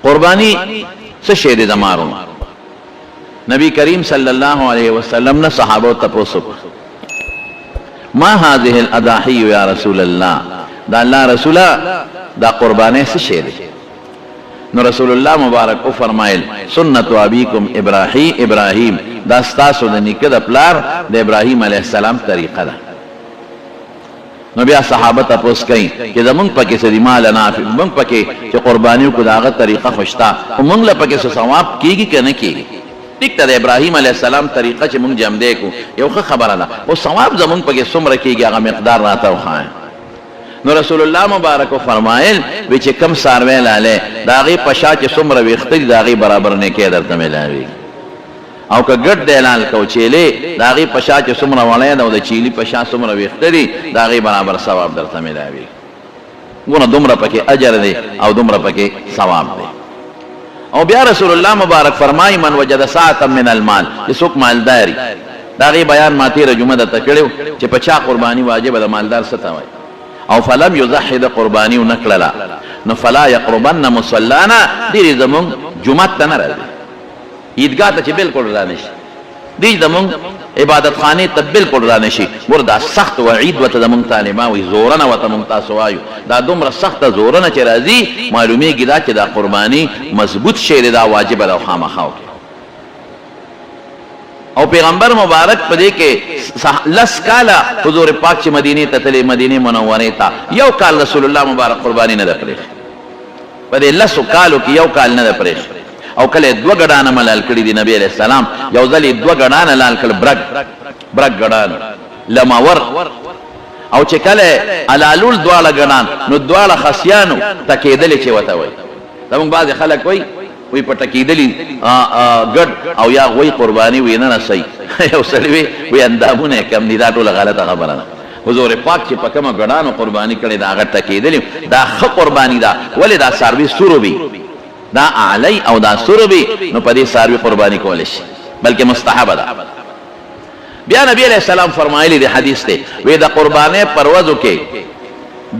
قرباني څه شی دی زما وروڼو؟ نبی کریم صلی الله علیه وسلم نه صحابو تپوس وکړ، ما هذه الاضاحی یا رسول الله، د الله رسوله دا قرباني څه شی دی؟ نو رسول الله مبارک وفرمایل، سنت ابیکم ابراهیم ابراهیم، دا ستاسو د نیکه د پلار د ابراهیم علیه السلام طریقه ده. نو بیا صحابه تپوس کوي چې زمونږ پکې څه دي، ما لنا فی، مونږ پکې چې قرباني وکړو د هغه طریقه خو شته، خو مونږ له پکې څه ثواب کیږي که نه کیږي؟ ټیک ده د ابراهیم علیه السلام طریقه چې مونږ جمدی کړو یو ښه خبره ده، خو ثواب زمونږ پکې څومره کیږي هغه مقدار راته وښایه. نو رسول الله مبارک وفرمایل وی چې کوم څاروی لالی د هغې په شا چې څومره ویښته دي د هغې برابر نیکی درته میلاویږي. او که ګډ د اعلان کو چیلې د هغې په شا چې څومره وړی ده او د چیلي په شا څومره ویښته دي د هغې برابر ثواب درته ملاویږي. ګوره دومره پکې اجر دی او دومره پکې ثواب دی. او بیا رسول الله مبارک فرمایي من وجد ساعة من المال، چې څوک مالداري، د هغې بیان ما تېره جمعه درته کړی و چې په چا قرباني واجبه ده، مالدار څه ته وایي؟ او فلم یضحي ده قرباني ونه کړله نو فلا یقربن مصلانا، دې زمونږ جومات ته نه راځي. عیدګاه ته چې بالکل رانشي، دی زمونږ عبادت خانې ته بالکل رانشي. ګوره دا سخت وعید ورته زمونږ طالبان وایي، زورنه ورته مونږ تاسو وایو، دا دومره سخته زورنه چې راځي معلومیږي دا چې دا قرباني مضبوط شی دی، دا واجبه ده او خامخا وکړي. او پیغمبر مبارک په دې کې لس کاله حضور پاک چې مدینې ته تللی، مدینې منورې ته، یو کال رسول الله مبارک قرباني نه ده پرېښې. په دې لسو کالو کې یو کال نه ده پرېښې او کله یې دوه ګډانه ملال کړي دي. نبي علیه السلام یو ځل یې دوه ګډانه لال کړل، برګ برګ ګډان لمور، او چې کله یې حلالول دواړه ګډان نو دواړه خسیانو ټکېدلې چې ورته وایي. زموږ بعضې خلک وایي وایي په ټکېدلي ګډ او یا غوی قرباني وي نه رسوي. یو سړي وي وایي اندامونه یې کم دي، دا ټوله غلطه خبره ده. حضور پاک چې په کومه ګډانو قرباني کړې ده هغه ټکېدلې دا ښه قرباني ده، ولې دا څاروي سور وي، دا اعلی او دا سور وي، نو په دې څاروي قرباني کولی شي بلکې مستحبه ده. بیا نبی علیه السلام فرمایلی دی، حدیث دی، وی د قربانۍ پر ورځو کې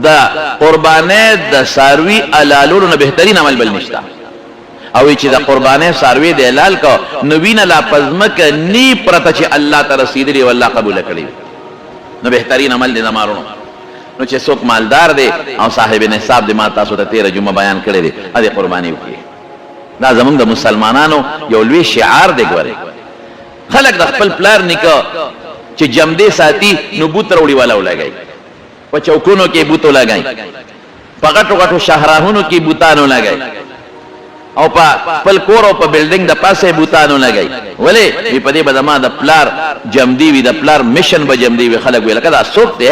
د قربانۍ د څاروي حلالولو نه بهترین عمل بل نشته. او وی چې د قربانۍ څاروی دی حلال کړ نو وینه لا په ځمکه نی پرته چې الله ته رسېدلې او الله قبوله کړې وي، نو بهترین عمل دی زما وروڼو. نو چې څوک مالدار دی او صاحب نصاب دی، ما تاسو ته تېره جمعه بیان کړی دی، دې قرباني وکړي. دا زمونږ د مسلمانانو یو لوی شعار دی. ګورئ خلک د خپل پلار نیکه چې جمدې ساتي نو بوت راوړي والا ولګوي، په چوکونو کې بوت ولګوي، په غټو غټو شاهراهونو کې بوتان ولګوي او په خپل کور او په بلډینګ د پاسه یې بوتان ولګوي. ولې؟ وي په دې به زما د پلار جمدې وي، د پلار مشن به جمدې وي. خلک وي لکه دا څوک دی،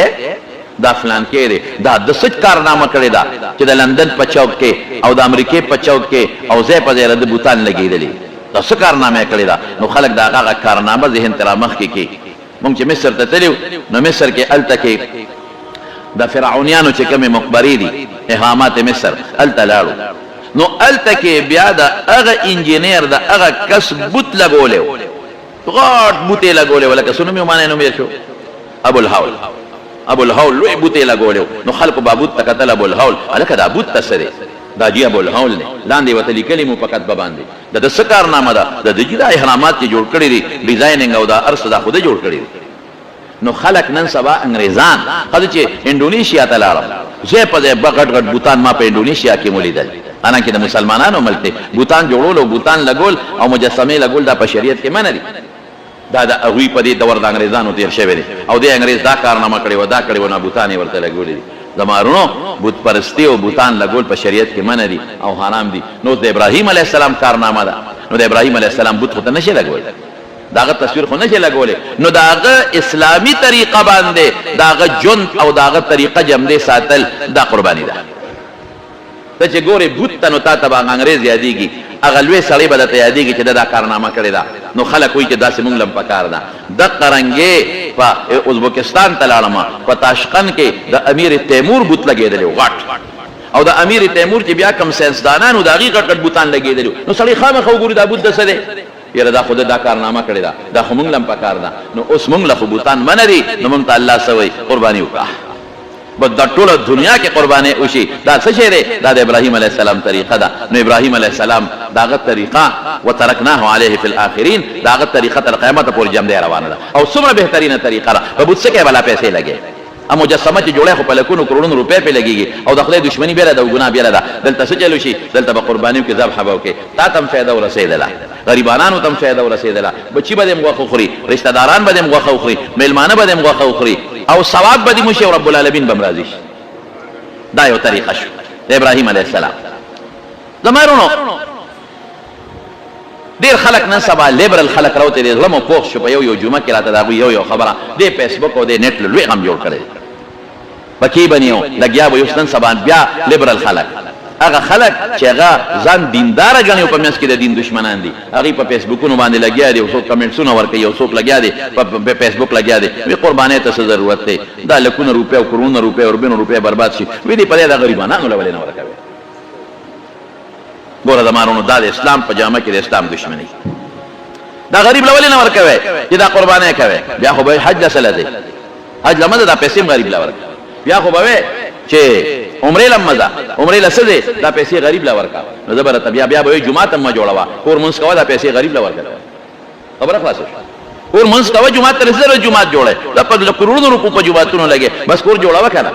دا فلانکی دی، دا د څه کارنامه کړې ده چې د لندن په چوک کې او د امریکې په چوک کې او ځای په ځای د بوتان لګېدلي، دا څه کارنامه یې کړې ده؟ نو خلک د هغه هغه کارنامه ذهن ته رامخکې کړي. مونږ چې مصر ته تللي وو نو مصر کې هلته کې د فرعونیانو چې کومې مقبرې دي، اهرامات مصر، هلته لاړو نو هلته کې بیا د هغه انجینر د هغه کس بت لګولی و، غټ بت یې لګولی و، لکه څه نوم یې ومانه نوم یې شو ابو الهول، ابو الهول لوی بت یې لګولی و. نو خلکو به بت ته کتل، ابو الهول، هلکه دا بت ته څه دی؟ دا جی ابو الهول دی، لاندې یې ورته لیکلي مو په کتبه باندې د ده څه کارنامه ده؟ د ده جی دا اهرامات چې جوړ کړي دي، ډیزایننګ او دا هر څه دا خو ده جوړ کړي دي. نو خلک نن سبا انګریزان ښځه چې انډونیشیا ته لاړم ځای په ځای به غټ غټ بوتان ما په انډونیشیا کې ولیدل، حالانکه د مسلمانانو ملک دی، بوتان جوړول او بوتان لګول او مجسمې لګول دا په شریعت کې منع دي. دا د هغوی په دې دور د انګریزانو تیر شوی دی او دې انګریز دا کارنامه کړې وه دا کړې وه نو بوتان یې ورته لګولي دي. زما وروڼو بت پرستي او بوتان لګول په شریعت کې منع دي او حرام دي. نو اوس د ابراهیم علیه السلام کارنامه ده، نو د ابراهیم علیه السلام بت خو ته نشې لګولی، د هغه تصویر خو نشې لګولی، نو د هغه اسلامي طریقه باندې د هغه ژوند او د هغه طریقه جمدې ساتل دا قرباني ده. ته چې ګورې بت ته نو تاته به هغه انګرېز یادېږي، هغه لوی سړی به درته یادېږي چې ده دا کارنامه کړې ده، نو خلک وایي چې داسې مونږ له هم پکار ده. دقه رنګې په ازبکستان ته لاړم، په تاشقند کې د امیر تیمور بت لګېدلی و غټ، او د امیر تیمور چې بیا کوم ساینسدانان وو د هغوی غټ غټ بتان لګېدلي وو، نو سړی خامخا وګوري دا بت د څه دی؟ یاره دا خو ده دا کارنامه کړې ده، دا خو مونږ له هم پکار ده، نو اوس مونږ له خو بتان منع دي، نو مونږ ته الله څه وایي؟ قرباني وکړه. بس دا ټوله دنیا کې قرباني وشي. دا څه شی دی؟ دا د ابراهیم علیه السلام طریقه ده. نو ابراهیم علیه السلام داغه طریقه وترکناه علیه فی الاخرین، داغه طریقه تر قیامت پورې جمع روانه ده او څومره بهترینه طریقه ده. په بت څه کې بلا پیسې لګي، ا مجسمه چې جوړه خو په لکونو کروڑونو روپۍ پې لګیږي او د خدای دښمني بیره ده او ګناه بیره ده. دلته څه چلو شي؟ دلته به قربانیو کې ذبح به وکړي، تا ته هم فایده ورسېدله، غریبانانو ته هم فایده ورسېدله، بچي به دې هم غوښه وخوري، رشته داران به دې هم غوښه وخوري، مېلمانه به دې هم غوښه وخوري او ثواب به دې وشي او رب العالمین به هم راضي شي. دا یو طریقه شو د ابراهیم علیه السلام. زما وروڼو، ډېر خلک نن سبا لیبرل خلک راوتي دي، زړه مو پوخ شو په یو یو جمعه کې راته د هغوی یو یو خبره دې فیسبوک او دې نېټ له لوی غم جوړ کړی دی. پکې به نه لګیا به اوس نن سبا بیا لیبرل خلک، هغه خلک چې هغه ځان دینداره ګڼي او په منځ کې د دین دشمنان دي، هغوی په فیسبوکونو باندې لګیا دي او څوک کمنټسونه ورکوي او څوک لګیا دي په فیسبوک لګیا دي، وی قربانۍ ته څه ضرورت دی، دا لکونه روپۍ او کروڑونه روپۍ او اربونه روپۍ برباد شي، وی دې په دې د غریبانانو له ولې نه ورکوي؟ ګوره زما وروڼو، دا د اسلام په جامه کې د اسلام دښمني. دا غریب له ولې نه ورکوي چې دا قربانۍ کوي؟ بیا خو به حج له څه له ځې، حج له مه ځه، دا پیسې هم غریب له ورکوه. بیا خو به وایې چې عمرې له مه ځه، عمرې له څه ځې، دا پیسې غریب له ورکوه. نو زه به درته بیا به وایې جومات هم مه جوړوه، کور مونځ کوه، دا پیسې غریب له ورکوه. خبره خلاصه شوه. کور مونځ کوه، جومات ته څه ضرورت جومات جوړی؟ دا په کروڑونو روپو په جوماتونو لګې، بس کور جوړوه که نه،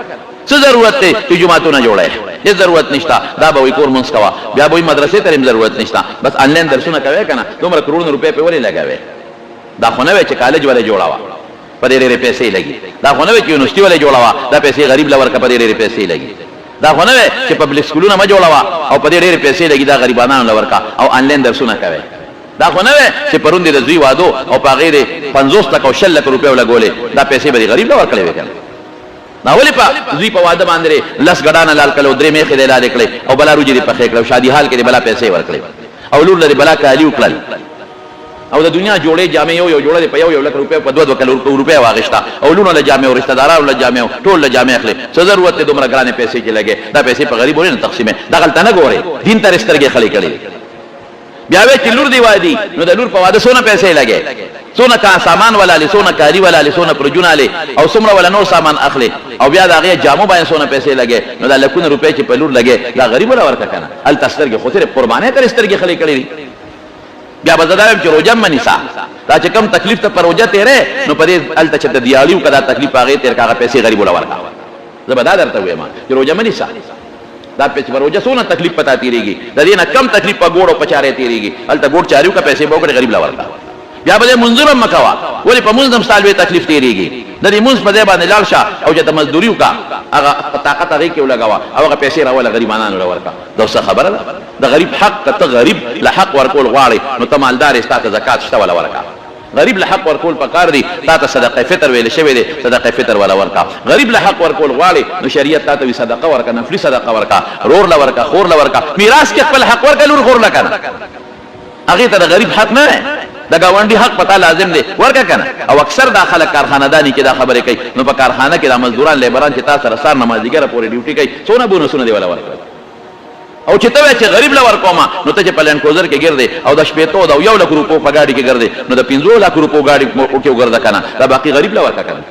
څه ضرورت دی چې جوماتونه جوړی؟ هېڅ ضرورت نشته. دا به وایي کور مونځ کوه، بیا به وایي مدرسې ته هم ضرورت نشته، بس انلاین درسونه کوې که نه، دومره کروڑونه روپۍ پرې ولې لګوې؟ دا خو نه وایي چې کالج ولې جوړوه، په دې ډېرې پیسې لګي. دا خو نه وایي چې یونیورسټي ولې جوړوه، دا پیسې غریب له ورکړه، په دې ډېرې پیسې لګي. دا خو نه وایي چې پبلک سکولونه مه جوړوه او په دې ډېرې پیسې لګي، دا غریبانانو له ورکړه او انلاین درسونه کوې. دا خو نه وایي چې پرون دې د زوی واده او په هغې دې 50 لکه او 20 لکه روپۍ ولګولې، دا پیسې به دې غریب له ورکړې وې که نه؟ دا ولې په زوی په واده باندې 10 ګډانه لال کړل او 3 میخې دې لالې کړې او بلا روجې دې پخې کړې او شادي حال کې دې بلا پیسې ورکړې او لور له دې بلا کالي وکړل او د دنیا جوړې جامې یو یو جوړه دې په یو یو لک روپۍ په دوه دوه کلو روپۍ واغېسته او لوڼو له جامې او رشته دارانو له جامې او ټول له جامې اخلې. څه ضرورت دی دومره ګرانې پیسې چې لګې؟ دا پیسې په غریب ولې نه تقسیمې؟ دغلته نه ګورې، دین ته سترګې خړې کړې. بیا وایي چې لور دی وادي، نو د لور په واده څونه پیسې لګې، څونه کا سامان ولالې، څونه کالي ولالې، څونه پرجونه لې او څومره ولا نور سامان اخلې او بیا د هغې جامو باندې څونه پیسې لګې. نو دا لکونه روپۍ چې په لور لګې، دا غریب ولا ورکړه که نه؟ هلته سترګې خو صرف قربانۍ ته سترګې خړې کړې دي. بیا به زه دا وایم چې روژه مه نیسه، دا چې کوم تکلیف ته په روژه تېرې، نو په دې هلته چې ته دیاړي وکړه، دا تکلیف په هغې تېر کړه، هغه پیسې غریب وله ورکړه. زه به دا درته ووایم چې روژه مه نیسه، دا چې په روژه څونه تکلیف په تا تېرېږي، د دې نه کم تکلیف په ګوړ او په چارې تېرېږي. هلته ګوړ چارې وکړه، پیسې به وکړې، غریب له ورکړه. بیا به دې مونځونه هم مه کوه، ولې په مونځ هم ستا لوی تکلیف تېرېږي. د دې مونځ په ځای باندې لاړ شه او چې ته مزدوري وکړه، هغه په طاقت هغې کې ولګوه او هغه پیسې راوله غریبانانو له ورکړه. دا څه خبره ده؟ د غریب حق، که ته غریب له حق ورکول غواړې نو ته مالدار یې، ستا ته زکات شته وله ورکړه. غریب له حق ورکول پکار دي، تا ته صدقه فطر ویل شوی دی، صدقه فطر وله ورکړه. غریب له حق ورکول غواړې نو شریعت تا ته وي صدقه ورکړه، نفلي صدقه ورکړه، رور له ورکړه، خور له ورکړه، میراث کې خپل حق ورکړه، لور خور له که نه، هغې ته د غریب حق نه دی، د ګاونډي حق په تا لازم دی، ورکړه که نه. او اکثر دا خلک کارخانه داني چې دا خبرې کوي، نو په کارخانه کې دا مزدوران لیبران چې تا سره سار نه مازدیګره پورې ډیوټي کوي، څونه بونسونه دې وله ورکړل؟ او چې ته وایې چې غریب له ورکوم، نو ته چې په لینډ کوزر کې ګرځې او د 60 د 1 لک روپو په ګاډي کې ګرځې، نو د 5 لک روپو ګاډي کې وګرځه که نه، دا باقي غریب له ورکړه که نه.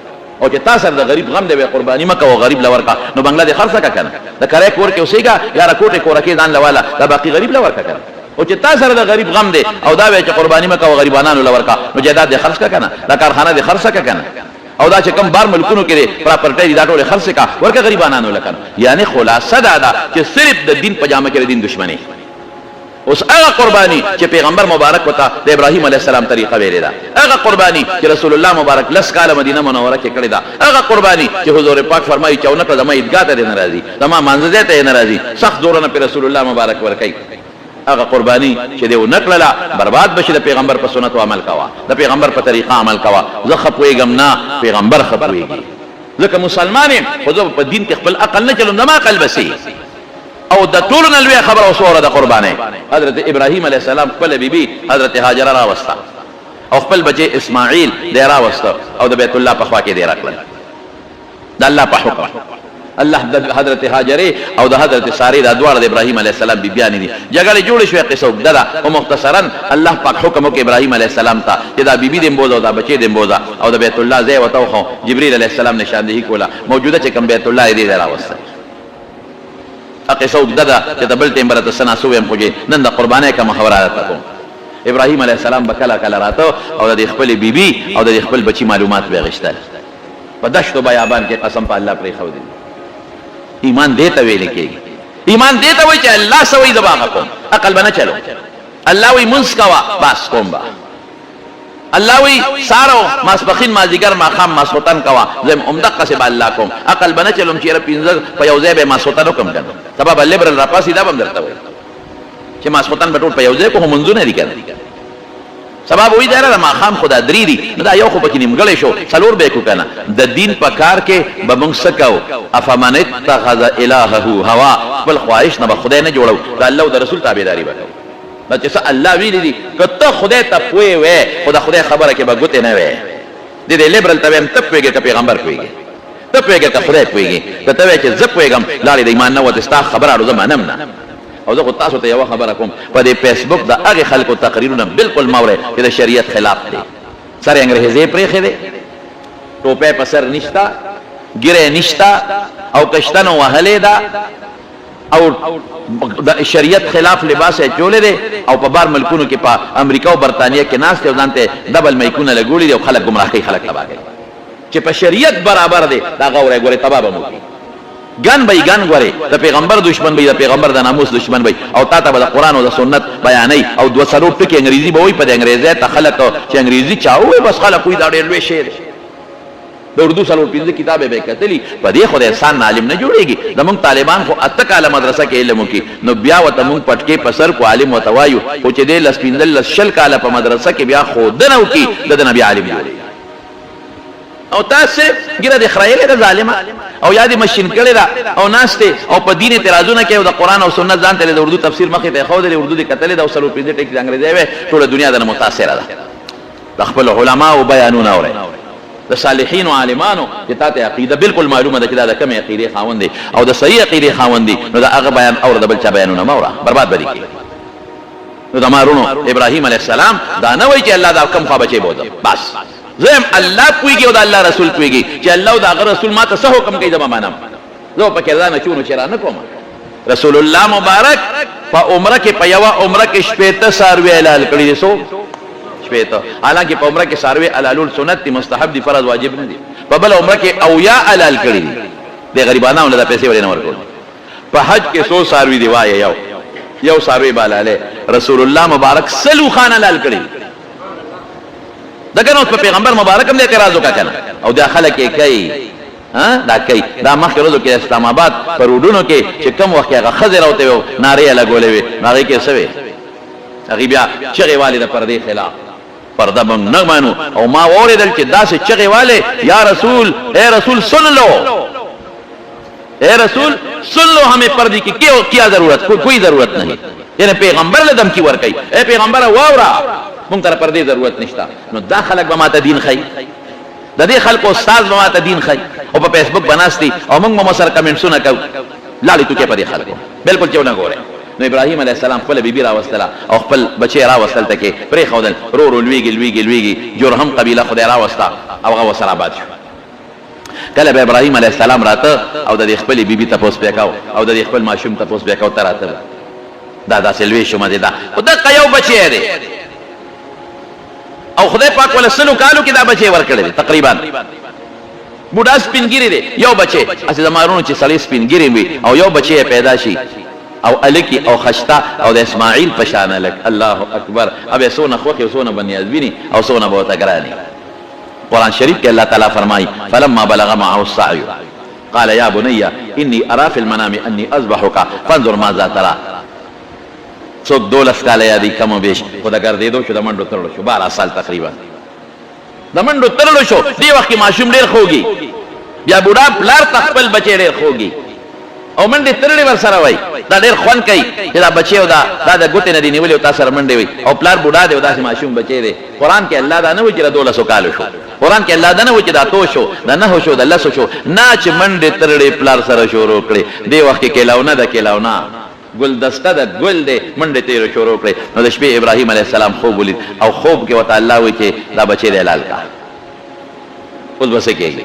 او چې تا سره د غریب غم دی، وایې قرباني مه کوه، غریب له ورکړه، نو بنګله دې خرڅه کړه که نه، د کرایې کور کې اوسېږه، یاره کوټې کورکې ځان له واله، دا باقي غریب له ورکړه که نه. او چې تا سره د غریب غم دی او دا وایې چې قرباني مه کوه، غریبانانو له ورکړه، نو جایداد دې خرڅ کړه که نه، دا کارخانه دې خرڅه کړه که نه، او دا چې کوم بار ملکونو کې دی پراپرټۍ دي، دا ټولې خرڅې کړه، ورکړه غریبانانو له که نه. یعنې خلاصه دا ده چې صرف د دین په جامه کې د دین دښمني. اوس هغه قرباني چې پیغمبر مبارک ورته د ابراهیم علیه السلام طریقه ویلې ده، هغه قرباني چې رسول الله مبارک 10 کاله مدینه منوره کې کړې ده، هغه قرباني چې حضور پاک فرمایي چې ونه کړه زما عیدګاه ته دې نه راځي، زما مانځه ځای ته یې نه راځي، سخت زورونه پرې رسول الله مبارک ورکوي. هغه قرباني چې دې ونه کړله برباد به شي. د پیغمبر په سنتو عمل کوه، د پیغمبر په طریقه عمل کوه. زه ښه پوهېږم نه، پیغمبر ښه پوهېږي، ځکه مسلمان یم، خو زه په دین کې خپل عقل نه چلوم، زما عقل به څه؟ او د ټولو نه لویه خبره اوس واوره د قربانۍ. حضرت ابراهیم علیه السلام خپله بیبي حضرت هاجره راوسته او خپل بچی اسماعیل دی راوسته او د بیت الله په خوا کې دی راکړل د الله په حکم. الله د حضرت هاجرې او د حضرت سارې دا دواړه د ابراهیم علیه السلام بیبیانې دي. جګړې جوړې شوې، قصه اوږده ده، خو مختصراً الله پاک حکم وکړ ابراهیم علیه السلام ته چې دا بیبي دې هم بوځه او دا بچی دې هم بوځه او د بیت الله ځای ورته وښوه. جبریل علیه السلام نشاندهي کوله، موجوده چې کوم بیت الله یې دې ځای راوستل. دا قصه اوږده ده چې ته بل ټایم به راته څه نا څه ووایم، خو چې نن د قربانۍ کومه خبره راته کوم. ابراهیم علیه السلام به کله کله راته او د دې خپلې بیبي او د دې خپل بچي معلومات به یې اخیستل. په دشت و بیابان کې قسم په الله پرېښودی دی. ایمان دې ته ویل کېږي. ایمان دې ته وایي چې الله څه وایي زه به هغه کوم. عقل به نه چلو. الله وایي مونځ کوه، بس کوم به. الله وایي سهار او ماسپښین، مازدیګر، ماښام، ماسخوتن کوه، زه هم همدقسې به الله کوم. عقل به نه چلوم چې یاره پنځه په یو ځای به یې ماسخوتن وکړم که نه. سبا به لبرل راپاڅي دا به هم درته وایي چې ماسخوتن به ټول په یو ځای کړو خو مونځونه دي که نه. سبا به وایي دا یاره د ماښام خو دا درې دي نو دا یو خو پکې نیمګړی شو څلور به یې کړو که نه. د دین په کار کې به موږ څه کوو؟ افمن اتخذ الهه هواه، خپل خواهش نه به خدای نه جوړوو، د الله او د رسول تابعداري به کوو. دا چې څه الله ویلي دي که ته خدای ته پوه وې خو د خدای خبره کې به ګوتې نه وې. دې دې لیبرل ته وایم ته پوهېږې که پیغمبر پوهېږي؟ ته پوهېږې که خدای پوهېږي؟ که ته وایې چې زه پوهېږم لاړې د ایمان نه وتې ستا خبره اړو زه منم نه. او زه خو تاسو ته یوه خبره کوم په دې فیسبوک د هغې خلکو تقریرونه بلکل مه اورئ چې د شریعت خلاف دي. سر یې انګرهیزې پرېښی دی، ټوپۍ په سر نشته، ږیره یې نشته او که شته نو وهلې ده او د شریعت خلاف لباس یې اچولی دی او په بار ملکونو کې په امریکا او برتانیه کې ناست دی او ځان ته ډبل میکونه لګولي دي او خلک ګمراه کوي، خلک تباه کوي. چې په شریعت برابر دی د هغه اورئ، ګورئ تباه به مو کړي. ګن به یی ګن ګورې د پیغمبر دشمن به یی د پیغمبر د ناموس دشمن به یی او تاته به د قران او د سنت بیانوي او دوه څلور ټکي انګریزي به وایي په دې انګریزۍ ته خلک چې انګریزي چا ووایي بس خلک وایي دا ډیر لوی شی دی د اردو څلور پنځه کتابه به کتلی په دې خو د انسان عالم نه جوړیږي. زمونږ طالبان خو 8 کاله مدرسه کې علم وکړي نو بیا ورته مونږ پټکې په سر کو عالم ورته وایو، خو چې دی لس 15 20 کاله په مدرسه کې بیا ښودنه وکړي د ده نه بیا عالم جوړیږي. او تاسو ګیره دې خرایلې ده ظالمه او یا دې مشین کړې ده او ناشته او په دین اعتراضونه کوي او د قران او سنت ځان ته د اردو تفسیر مخې ته خو د اردو دې کتلې ده او څلور پنځه ټکي د انګریزي وي، ټوله دنیا ده متاثره ده. د خپل علما او بیانونه اوري د صالحین او عالمانو چې تاته عقیده بالکل معلومه ده چې دا د کومې عقیدې خاوند دی او د صحیح عقیدې خاوند دی، نو د هغه بیان اور د بل چا بیانونه مه اوره، برباد به دي کړي. نو زما وروڼو، ابراهیم علیه السلام دا نه وایي چې الله دا کوم خوا بچی بوځم، بس زه یم الله پوهیږي او د الله رسول پوهیږي چې الله او د هغه رسول ماته څه حکم کوي زه به منم، زه به پکې ځان چون چیرې نه کوم. رسول الله مبارک په عمره کې په یوه عمره کې 60 څاروي حلال کړي دي. څو؟ 60. حالانکه په عمره کې څاروي حلالول سنت دي، مستحب دي، فرض واجب نه دي. په بله عمره کې 70 حلال کړي دي. د غریبانو له پیسې ولې نه ورکول؟ په حج کې څو څاروي دي؟ وایه یو یو څاروی به حلالوې. رسول الله مبارک 100 اوښان حلال کړي دي. دا کنه اوس په پیغمبر مبارک هم د اعتراض وکړه کنه، او دا خلک یې کوي. ها دا کوي. دا مخکې ورځو کې اسلام آباد په روډونو کې چې کوم وخت کې هغه ښځې راوتې وې، نارې یې لګولې وې، نو هغې کې څه وې؟ هغې بیا چغې والې د پردې خلاف، پرده موږ نه منو. او ما واورېدل چې داسې چغې والې، یا رسول، اے رسول سن لو، اے رسول سن لو، ہمیں پردے کی کیا ضرورت، کوئی ضرورت نہیں. یعنی پیغمبر له دمکی ورکوي، اے پیغمبر واوره، مونږ ته پردې ضرورت نشته. نو دا خلک به ماته دین ښیي؟ د دې خلکو استاد به ماته دین ښیي؟ او په فیسبوک به ناست دي او موږ به سره کمنټسونه کوو. لاړې توکې په دې خلکو بالکل چې ونه ګورئ. نو ابراهیم علیه السلام خپله بیبي راوستله او خپل بچی راوستل ته کې پرېښودل، رو رو لویږي لویږي لویږي. جرهم قبیله خدای راوسته او هغه ورسره آباد شو. کله به ابراهیم علیه السلام راته او د دې خپلې بیبي تپوس پرې کاوه او د دې خپل ماشوم تپوس پرې کاوه، ته راته دا داسې لوی شو مزې دا خو دقه یو بچی دی او خدای پاک ولا 100 کالو کې دا بچی ورکړی دی. تقریبا بوډا سپین ږیری دی، یو بچی. هسې زما وروڼو، چې سړی سپین ږیری وي او یو بچی پیدا شي او هلکي او خشته او د اسماعیل په شان هلک، الله اکبر، ابه څونه خوښي او څونه به نیازبیني او څونه به ورته ګراني. قرآن شریف کې الله تعالی فرمایي، فلما بلغ معه السعی قال یا بنی انی ارى فی المنام انی اذبحک فانظر ماذا تری. څوک 12 کاله یادي کم و بیش، خو د ګرځېدو شو، د منډو ترلو شو، 12 سال تقریبا د منډو ترلو شو. دې وخت کې ماشوم ډېر خوږي، بیا بوډا پلار ته خپل بچی ډېر خوږي. او منډې ترړې ورسره وای. دا ډېر خوند کوي چې دا بچی او دا دا د ګوتې نه دی نیولې او تا سره منډې وي، او پلار بوډا دی او داسې ماشوم بچی دی. قرآن کې الله دا نه وایي چې د دولسو کالو شو، قرآن کې الله دا نه وایي چې د اتو شو، د نهو شو، د لسو شو، نه چې منډې ترړې پلار سره شروع کړې. دې وخت کې کېلاونه ده، کېلاونه ګلدسته ده، ګل دی، منډې تېرو شروع کړې. نو د شپې ابراهیم علیه السلام خوب ولید او خوب کې ورته الله وایي چې دا بچی دی حلال کړه. اوس به څه کېږي؟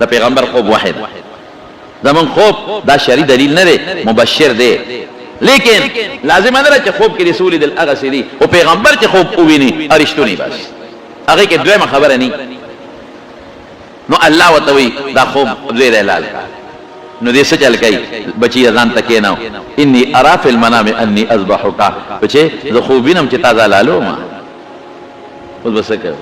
د پیغمبر خوب وحی ده. زمونږ خوب دا شرعي دلیل نه دی، مبشر دی، لیکن لازمه نه ده چې خوب کې دې څه ولیدل هغسې دي، خو پیغمبر چې خوب وویني هغه رښتونی بس، هغې کې دویمه خبره نی. نو الله ورته وایي دا خوب زوی دی حلال کړه. نو دې څه چل کوي؟ بچیه ځان ته کېناو، انی ارا فی المنام انی اذبحک، بچې زه خوب وینم چې تا زه حلالوم. اوس به څه کوي؟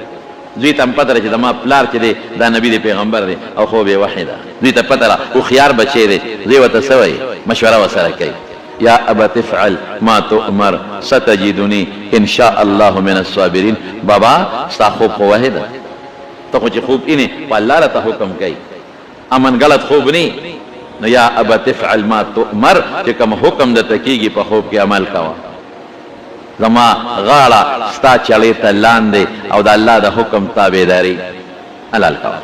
زوی ته هم پته ده چې زما پلار چې دی دا نبي دی، پیغمبر دی او خوب یې وحی ده. زوی ته پته ده هوښیار بچی دی، زوی ورته څه وایي؟ مشوره ورسره کوي، یا ابت افعل ما تؤمر ستجدنی ان شاء الله من الصابرین. بابا ستا خوب خو وحی ده، ته خو چې خوب اینې خو الله راته حکم کوي، امن غلط خوب نی. نو یا ابت افعل ما تؤمر، چې کوم حکم درته کیږي په خوب کې عمل کوه. زما غاړه ستا چړې ته لاندې او د الله د حکم تابعداري حلال کوه.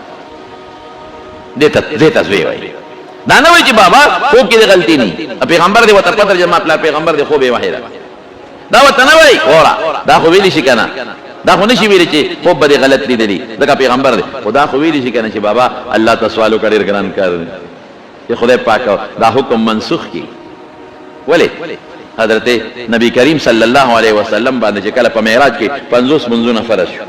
دې ته دې ته زوی وایي. دا نه وایي چې بابا خوب کې دې غلطي نی، پیغمبر دې ورته پته چې زما پلار پیغمبر دی، خوب یې وحی ده. دا ورته نه وایي ګوره دا خو ویلی شي که نه، دا خو نشي ویلی چې خوب به دې غلط لیدلی ځکه پیغمبر دی، خو دا خو ویلی شي که نه چې بابا الله ته سوال وکړه ډېر ګران کار دی چې خدای پاک دا حکم منسوخ کړي. ولې حضرت نبی کریم صلی الله علیه وسلم باندې چې کله په معراج کې 50 منځونه فرض شو،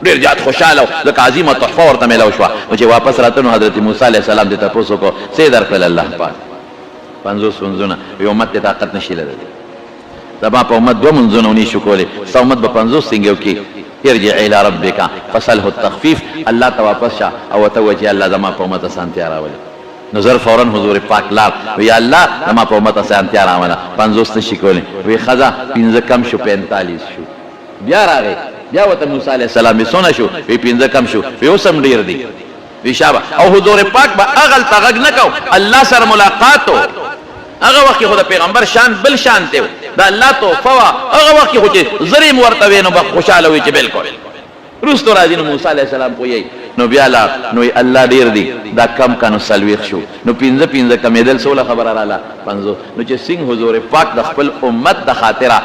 ډېر زیات خوشاله و، ځکه عظیمه تحفه ورته میلاو شوه. نو چې واپس راته نو حضرت موسی علیه السلام دې تپوس وکړو، څه یې درکړل الله پاک؟ 50 منځونه. وی امت ته طاقت نشي لرلی، زما په امت دوه منځونه ونی شو کولی، ستا امت به 50 څنګه وکړي؟ ارجع الی ربک فسله التخفیف، الله ته واپس شه او ورته ووایه چې الله زما په امت اسانتیا راولي. نو زر فوراً حضور پاک لاړ، وی یا الله زما په امت اسانتیا راوله، 50 نشي کولی. وی ښځه 5 کم شو 45 شو. بیا راغی، بیا ورته موسی علیه السلام وی څونه شو؟ وی 5 کم شو. وی اوس هم ډیر دي. وی شابه. او حضور پاک به هغلته غږ نه کو، الله سره ملاقات و. هغه وخت کې خو د پیغمبر شان بل شان دی، د الله تحفه وه. هغه وخت کې خو چې زر یې ورته وی نو به خوشحاله وي چې بالکل. وروسته راځي نو موسی علیه السلام پوهیږي، نو بیا لاړ، نو وایي الله ډېر دي، دا کم که نو 40 شو، نو 5 5 کمېدل څوله خبره راله 50. نو چې څنګه حضور پاک د خپل امت د خاطره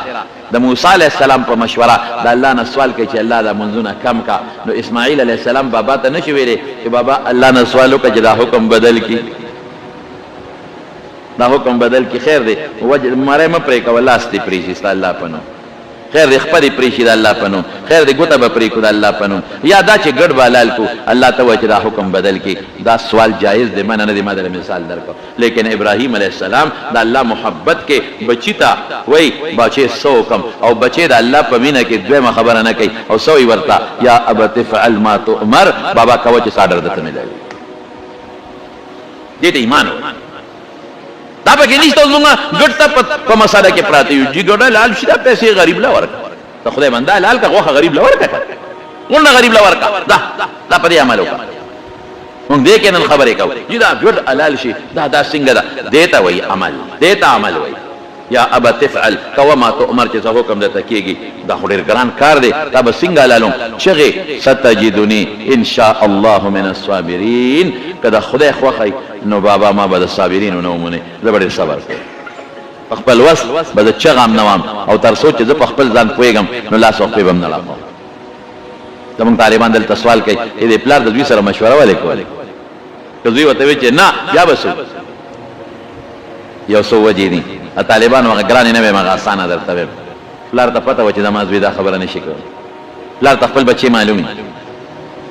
د موسی علیه السلام په مشوره د الله نه سوال کوي چې الله دا منځونه کم کا، نو اسماعیل علیه السلام بابا ته نشي ویلی چې بابا الله نه سوال وکړه چې دا حکم بدل کړي، دا حکم بدل کړي، خیر دی وجه مری مه پرې کوه، لاس دې پرې شي ستا الله په نوم، خیر دی خپه دې پرې شي د الله په نوم، خیر دی ګوته به پرې کړو د الله په نوم، یا دا چې ګډ به حلال کړو الله ته ووایه چې دا حکم بدل کړي، دا سوال جایز دی، منع نه دی، ما درله مثال درکړ. لیکن ابراهیم علیه السلام د الله محبت کې بچی ته وایي بچې څه وکړم، او بچی د الله په مینه کې دویمه خبره نه کوي او څه وایي ورته، یا ابت افعل ما تؤمر، بابا کوه چې څه آډر درته ملاوي. دې ته ایمان وایي. دا پکې نشته. اوس موږ ګډ ته په مسله کې پراته یو، جی ګډه لال شي دا پیسې غریب له ورکړه، ته خدای بنده لال که غوښه غریب له ورکړه، غونډه غریب له ورکړه، دا دا په دې عمل وکړه. موږ دې کې نن خبرې کوو چې دا ګډ حلال شي، دا دا څنګه ده؟ دې ته وایي عمل، دې ته عمل وایي. یا ابا تفعل کوه ما تؤمر چې څه حکم درته کېږي. دا خو ډېر ګران کار دی، دا به څنګه حلالوم؟ چغې ستجدني ان شاء الله من الصابرین، که د خدای خوښه وي نو بابا ما به د صابرینو نه ومونې، زه به ډېر صبر کوم، په خپل وس به زه چغه هم نه وهم، او تر څو چې زه په خپل ځان پوهېږم نو لاس او خپې به هم نه ړنګوم. زموږ طالبان دلته سوال کوي چې د پلار د زوی سره مشوره ولې کوله؟ که زوی ورته وي چې نه، بیا به څه؟ یو څو وجې دي. د طالبانو هغه ګرانې نه وایم، هغه اسانه درته وایم. پلار ته پته وه چې زما زوی دا خبره نشي کولی، پلار ته خپل بچی معلوم وي.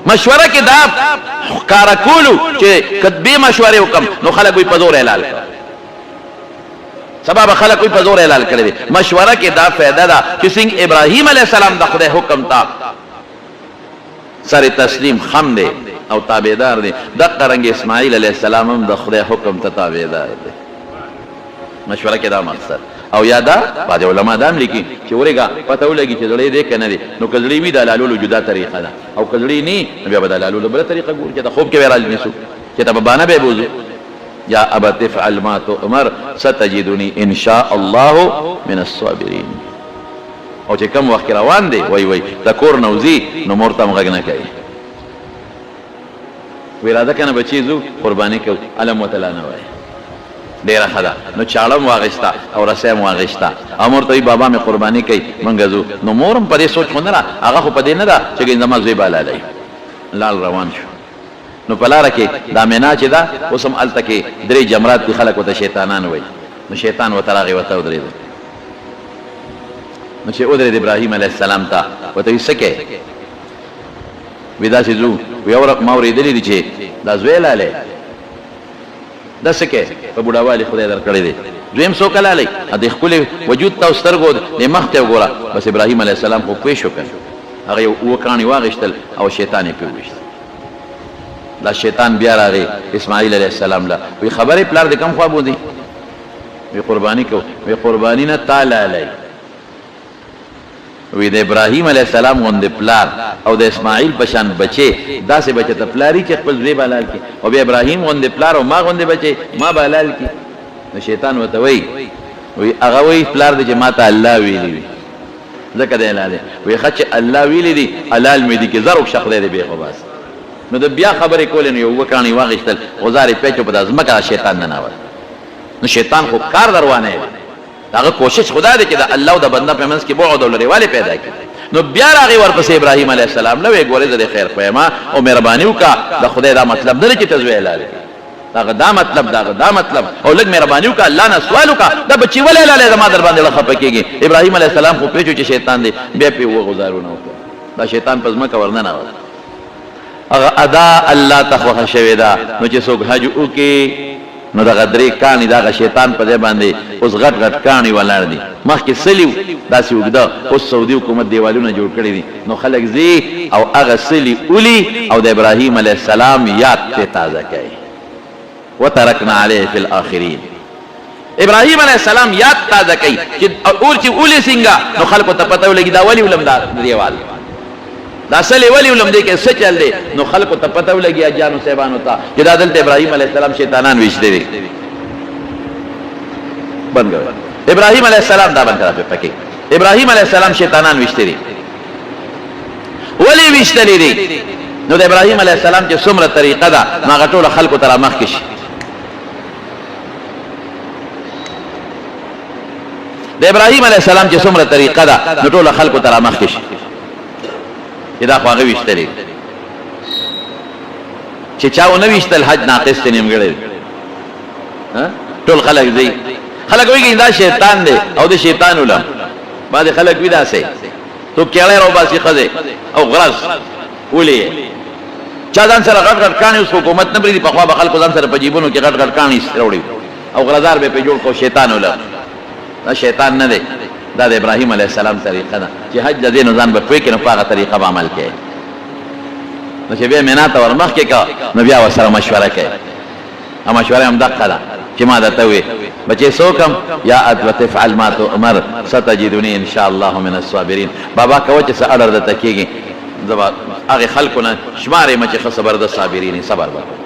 مشوره کې دا ښکاره کولو چې که بې مشورې وکړم نو خلک وایي په زور حلال کړه، سبا به خلک وایي په زور حلال کړی دی. مشوره کې دا فایده ده چې څنګه ابراهیم علیه السلام د خدای حکم ته سر تسلیم خم دی او تابعدار دی، دقه رنګ اسماعیل علیه السلام هم د خدای حکم ته تابعدار دی. مشوره کې دا مقصد. او یا دا بعضې علما دا هم لیکي چې ورېږه پته ولګي چې زړه یې دی که نه دی، نو که زړه وي د حلالولو جدا طریقه ده، او که زړه یې نه نو بیا به د حلالولو بله طریقه ګورو چې د خوب کې به یې رانیسو، چې ته به بانه به یې بوځو. یا ابت افعل ما تؤمر ستجدنی ان شاء الله من الصابرین. او چې کوم وخت کې روان دی وای وای د کور نه وځي نو مور ته هم غږ نه کوي، وی راځه کنه بچی ځو قرباني کوو، علم ورته لا نه وایي. ډېره ښه ده، نو چاړه هم واخیسته او رسۍ هم واخیسته او مور ته وایي بابا مې قرباني کوي مونږ ځو. نو مور هم په دې سوچ خو نه ده، هغه خو په دې نه ده چې ګنې زما زوی به حلالوي. لاړ روان شو، نو په لاره کې دا مینا چې ده اوس هم هلته کې درې جمرات دي، خلک ورته شیطانان وایي. نو شیطان ورته راغی ورته ودرېد. نو چې ودرېد ابراهیم علیه السلام ته ورته وایي څه کوې؟ وی داسې ځو. وی اوره ما اورېدلي دي چې دا زوی لالی دا څه کوې په بوډاوالي خدای درکړی دی زوی هم څوک لالی د ښکلي وجود ته او سترګو دې مخ ته وګوره. بس ابراهیم علیه السلام خو پوه شو که نه، هغه یو اووه کاڼي واخیستل او شیطان یې پرې وویشت. دا شیطان بیا راغی اسماعیل علیه السلام له وی خبرې پلار دې کوم خوا بوځي؟ وی قرباني کو. وی قرباني نه تا لالی. وی د ابراهیم علیه السلام غوندې پلار او د اسماعیل په شان بچی داسې به چېرته پلار وي چې خپل زوی به حلال کړي او بیا ابراهیم غوندې پلار او ما غوندې بچی ما به حلال کړي. نو شیطان ورته وایي، وی هغه وایي پلار دې چې ماته الله ویلي وي ځکه دی حلال وی. ښه چې الله ویلي دي حلال مې دي کې زر وکشه خدای دې بېخ وباسي. نو ده بیا خبرې کولې نو یو اووه کاڼي واخیستل غوزار یې پېچو په دا ځمکه دا شیطان ننوت. نو شیطان خو کار دروانه دی، د هغه کوشش خو دا دی چې د الله او د بنده په منځ کې بعد او لرېوالی پیدا کړي. نو بیا راغی ورپسې ابراهیم علیه السلام له ویې ګورې زه دې خیر خو یم او مهرباني وکړه، د خدای دا مطلب نه دی چې ته زوی حلال کړې، د هغه دا مطلب، د هغه دا مطلب، او لږ مهرباني وکړه الله نه سوال وکړه، دا بچی ولې حلالوې زما درباندې زړه خفه کېږي. ابراهیم علیه السلام خو پوه شو چې شیطان دی، بیا پرې اووه غوزارونه وکړل، دا شیطان په ځمکه ورننوت. هغه ادا الله ته خوښه شوې ده، نو چې څوک حج وکړي نو دغه درې کاڼي د هغه شیطان په ځای باندې اوس غټ غټ کاڼي ولاړ دي، مخکې څلي وو داسې اوږده، اوس سعودي حکومت دیوالونه جوړ کړي دي، نو خلک ځي او هغه څلي ولي او د ابراهیم علیه السلام یاد پرې تازه کوي. وترکنا علیه فی الاخرین. ابراهیم علیه السلام یاد تازه کوي چې اور چې ولې څنګه، نو خلکو ته پته ولګي دا ولې ولم دا دیوال دا سلې ولې ولم دې کې څه چل دی، نو خلکو ته پته ولګي اجانو صاحبانو ته چې دا دلته ابراهیم علیه السلام شیطانان ویشتلي دي. بند کړه ابراهیم علیه السلام دا بند کړه پکې ابراهیم علیه السلام شیطانان ویشتلي ولې ویشتلي دي. نو د ابراهیم علیه السلام چې څومره طریقه ده نو هغه ټوله خلکو ته رامخکې شي. د ابراهیم علیه السلام چې څومره طریقه ده نو ټوله خلکو ته رامخکې شي چې دا خو هغه ویشتلې چې چا ونه ویشتل حج ناقص دی نیمګړی دی. ټول خلک ځي، خلک وایي دا شیطان دی او د شیطان ولم. بعضې خلک وي داسې څوک کیړی راوباسي ښځې او غرض ولې چا ځان سره غټ غټ کاڼي، اوس حکومت نه پرېږدي، پخوا به خلکو ځان سره په جیبونو کې غټ غټ کاڼي راوړي او غرضار به پرې جوړ کړو شیطان ولر. دا شیطان نه دی، دا د ابراهیم علیه السلام طریقه ده چې حج له ځې نو ځان به پوه کړې نو په هغه طریقه به عمل کوې. نو چې بیا مینا ته ورمخکې کړه نو بیا ورسره مشوره کوې، او مشوره هم دقه ده چې ما درته وویل بچې څه وکړم، یا ابت افعل ما تؤمر ستجدنی ان شاء الله من الصابرین. بابا کوه چې څه اډر درته کېږي، زه به هغې خلکو نه شمار یم چې ښه زبردست صابرین یې، صبر به کوم.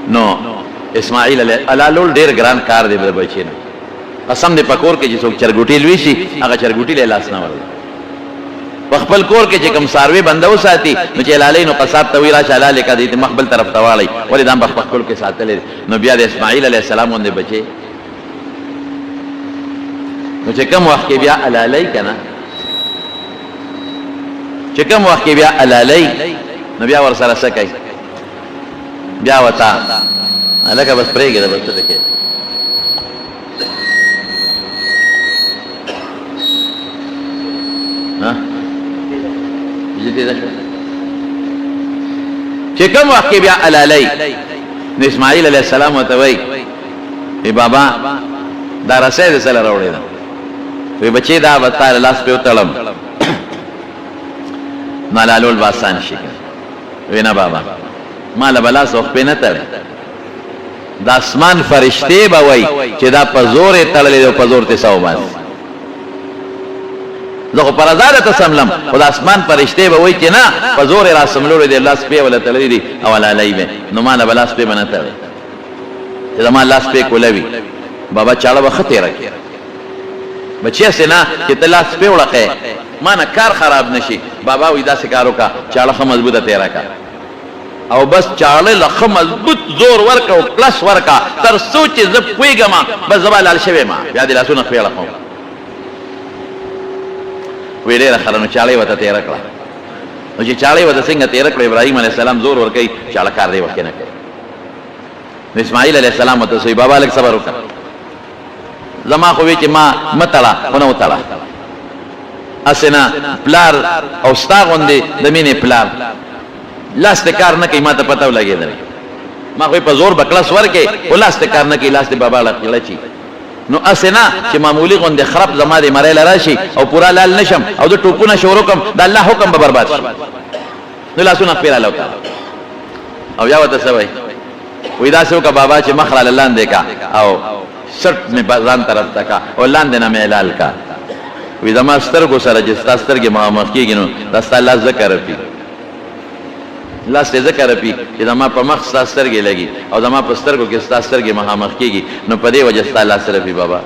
نو اسماعیل علیه حلالول ډېر ګران کار دی د بچي نه، قسم دې په کور کې چې څوک چرګوټي لوی شي هغه چرګوټي له لاس نه ورځي. په خپل کور کې چې کوم څاروی بنده وساتي نو چې حلالوي نو قصاب ته وایي راشه حلال یې کړه، دې مخ بل طرف ته واړوي، ولې دا په خپل کور کې ساتلی دی. نو بیا د اسماعیل علیه السلام غوندې بچی نو چې کوم وخت کې بیا حلالوي که نه، چې کوم وخت کې بیا حلالوي نو بیا ورسره څه کوي، بیا ورته هلکه بس پرېږده بس څه کوې. ها بجلی تیزه شوه چې کوم وخت کې بیا حلالوي نو اسماعیل علیه السلام ورته وایي ای بابا دا رسۍ دې څه له راوړې ده؟ وی بچې دا به تا له لاس پرې وتړم نو حلالول به اسان شي. وی نه بابا ما له به لاس او خپې نه تړې، د اسمان فرشتې به وایي چې دا په زور یې تړلې ده او په زور ترې سا وباسي. زه خو په رضا درته څملم، خو د اسمان فرشتې به وایي چې نه، په زور یې راڅملولی دی، لاس پې وله تړلي دي او حلالوي به، نو ما نه به لاس پې به نه تړې، چې زما لاس پې کولوي، بابا چاړه به ښه تېره کړې. بچیه هسې نه چې ته لاس پې وړقې، ما نه کار خراب نه شي، بابا وایي داسې کار وکړه، چاړه ښه مضبوطه تېره کړه. او بس چاړه له ښه مضبوط زور ورکړه او کلس ورکړه، تر څو چې زه پوهېږم، بس زه به حلال شوی یم، بیا دې لاسونه پرې اړخوم. وی ډیره ښه ده، نو چاړه یې ورته تېره کړه. نو چې چاړه یې ورته څنګه تېره کړه، ابراهیم علیه السلام زور ورکوي، چاړه کار دې وخت کې نه کوي. نو اسماعیل علیه السلام ورته وایي، بابا لږ صبر وکړه، زما خو وی چې ما مه تړه، خو نه وتړه، هسې نه پلار او ستا غوندې د مینې پلار لاس ته کار نه کوي، ما ته پته ولګېدله، ما خو یې په زور به کړس ورکړې، خو لاس ته کار نه کوي، لاس دې بابا لړچي. نو هسې نه چې معمولي غوندې خرپ زما دې مرۍ له راشي او پوره لال نه شم او زه ټوپونه شروع کړم، د الله حکم به برباد شي. نو لاسونه خپې راله وتړه او بیا ورته څه وایي؟ وایي داسې وکړه بابا چې مخ راله لاندې کا او سټ مې ځان طرف ته کا او لاندې نه مې حلال کا. وایي زما سترګو سره چې ستا سترګې مخامخ کېږي نو دا ستا لاس ځکه رپي، لاس دې ځکه رپي چې زما په مخ ستا سترګې لګي او زما په سترګو کې ستا سترګې مخامخ کېږي، نو په دې وجه ستا لاس رپي بابا.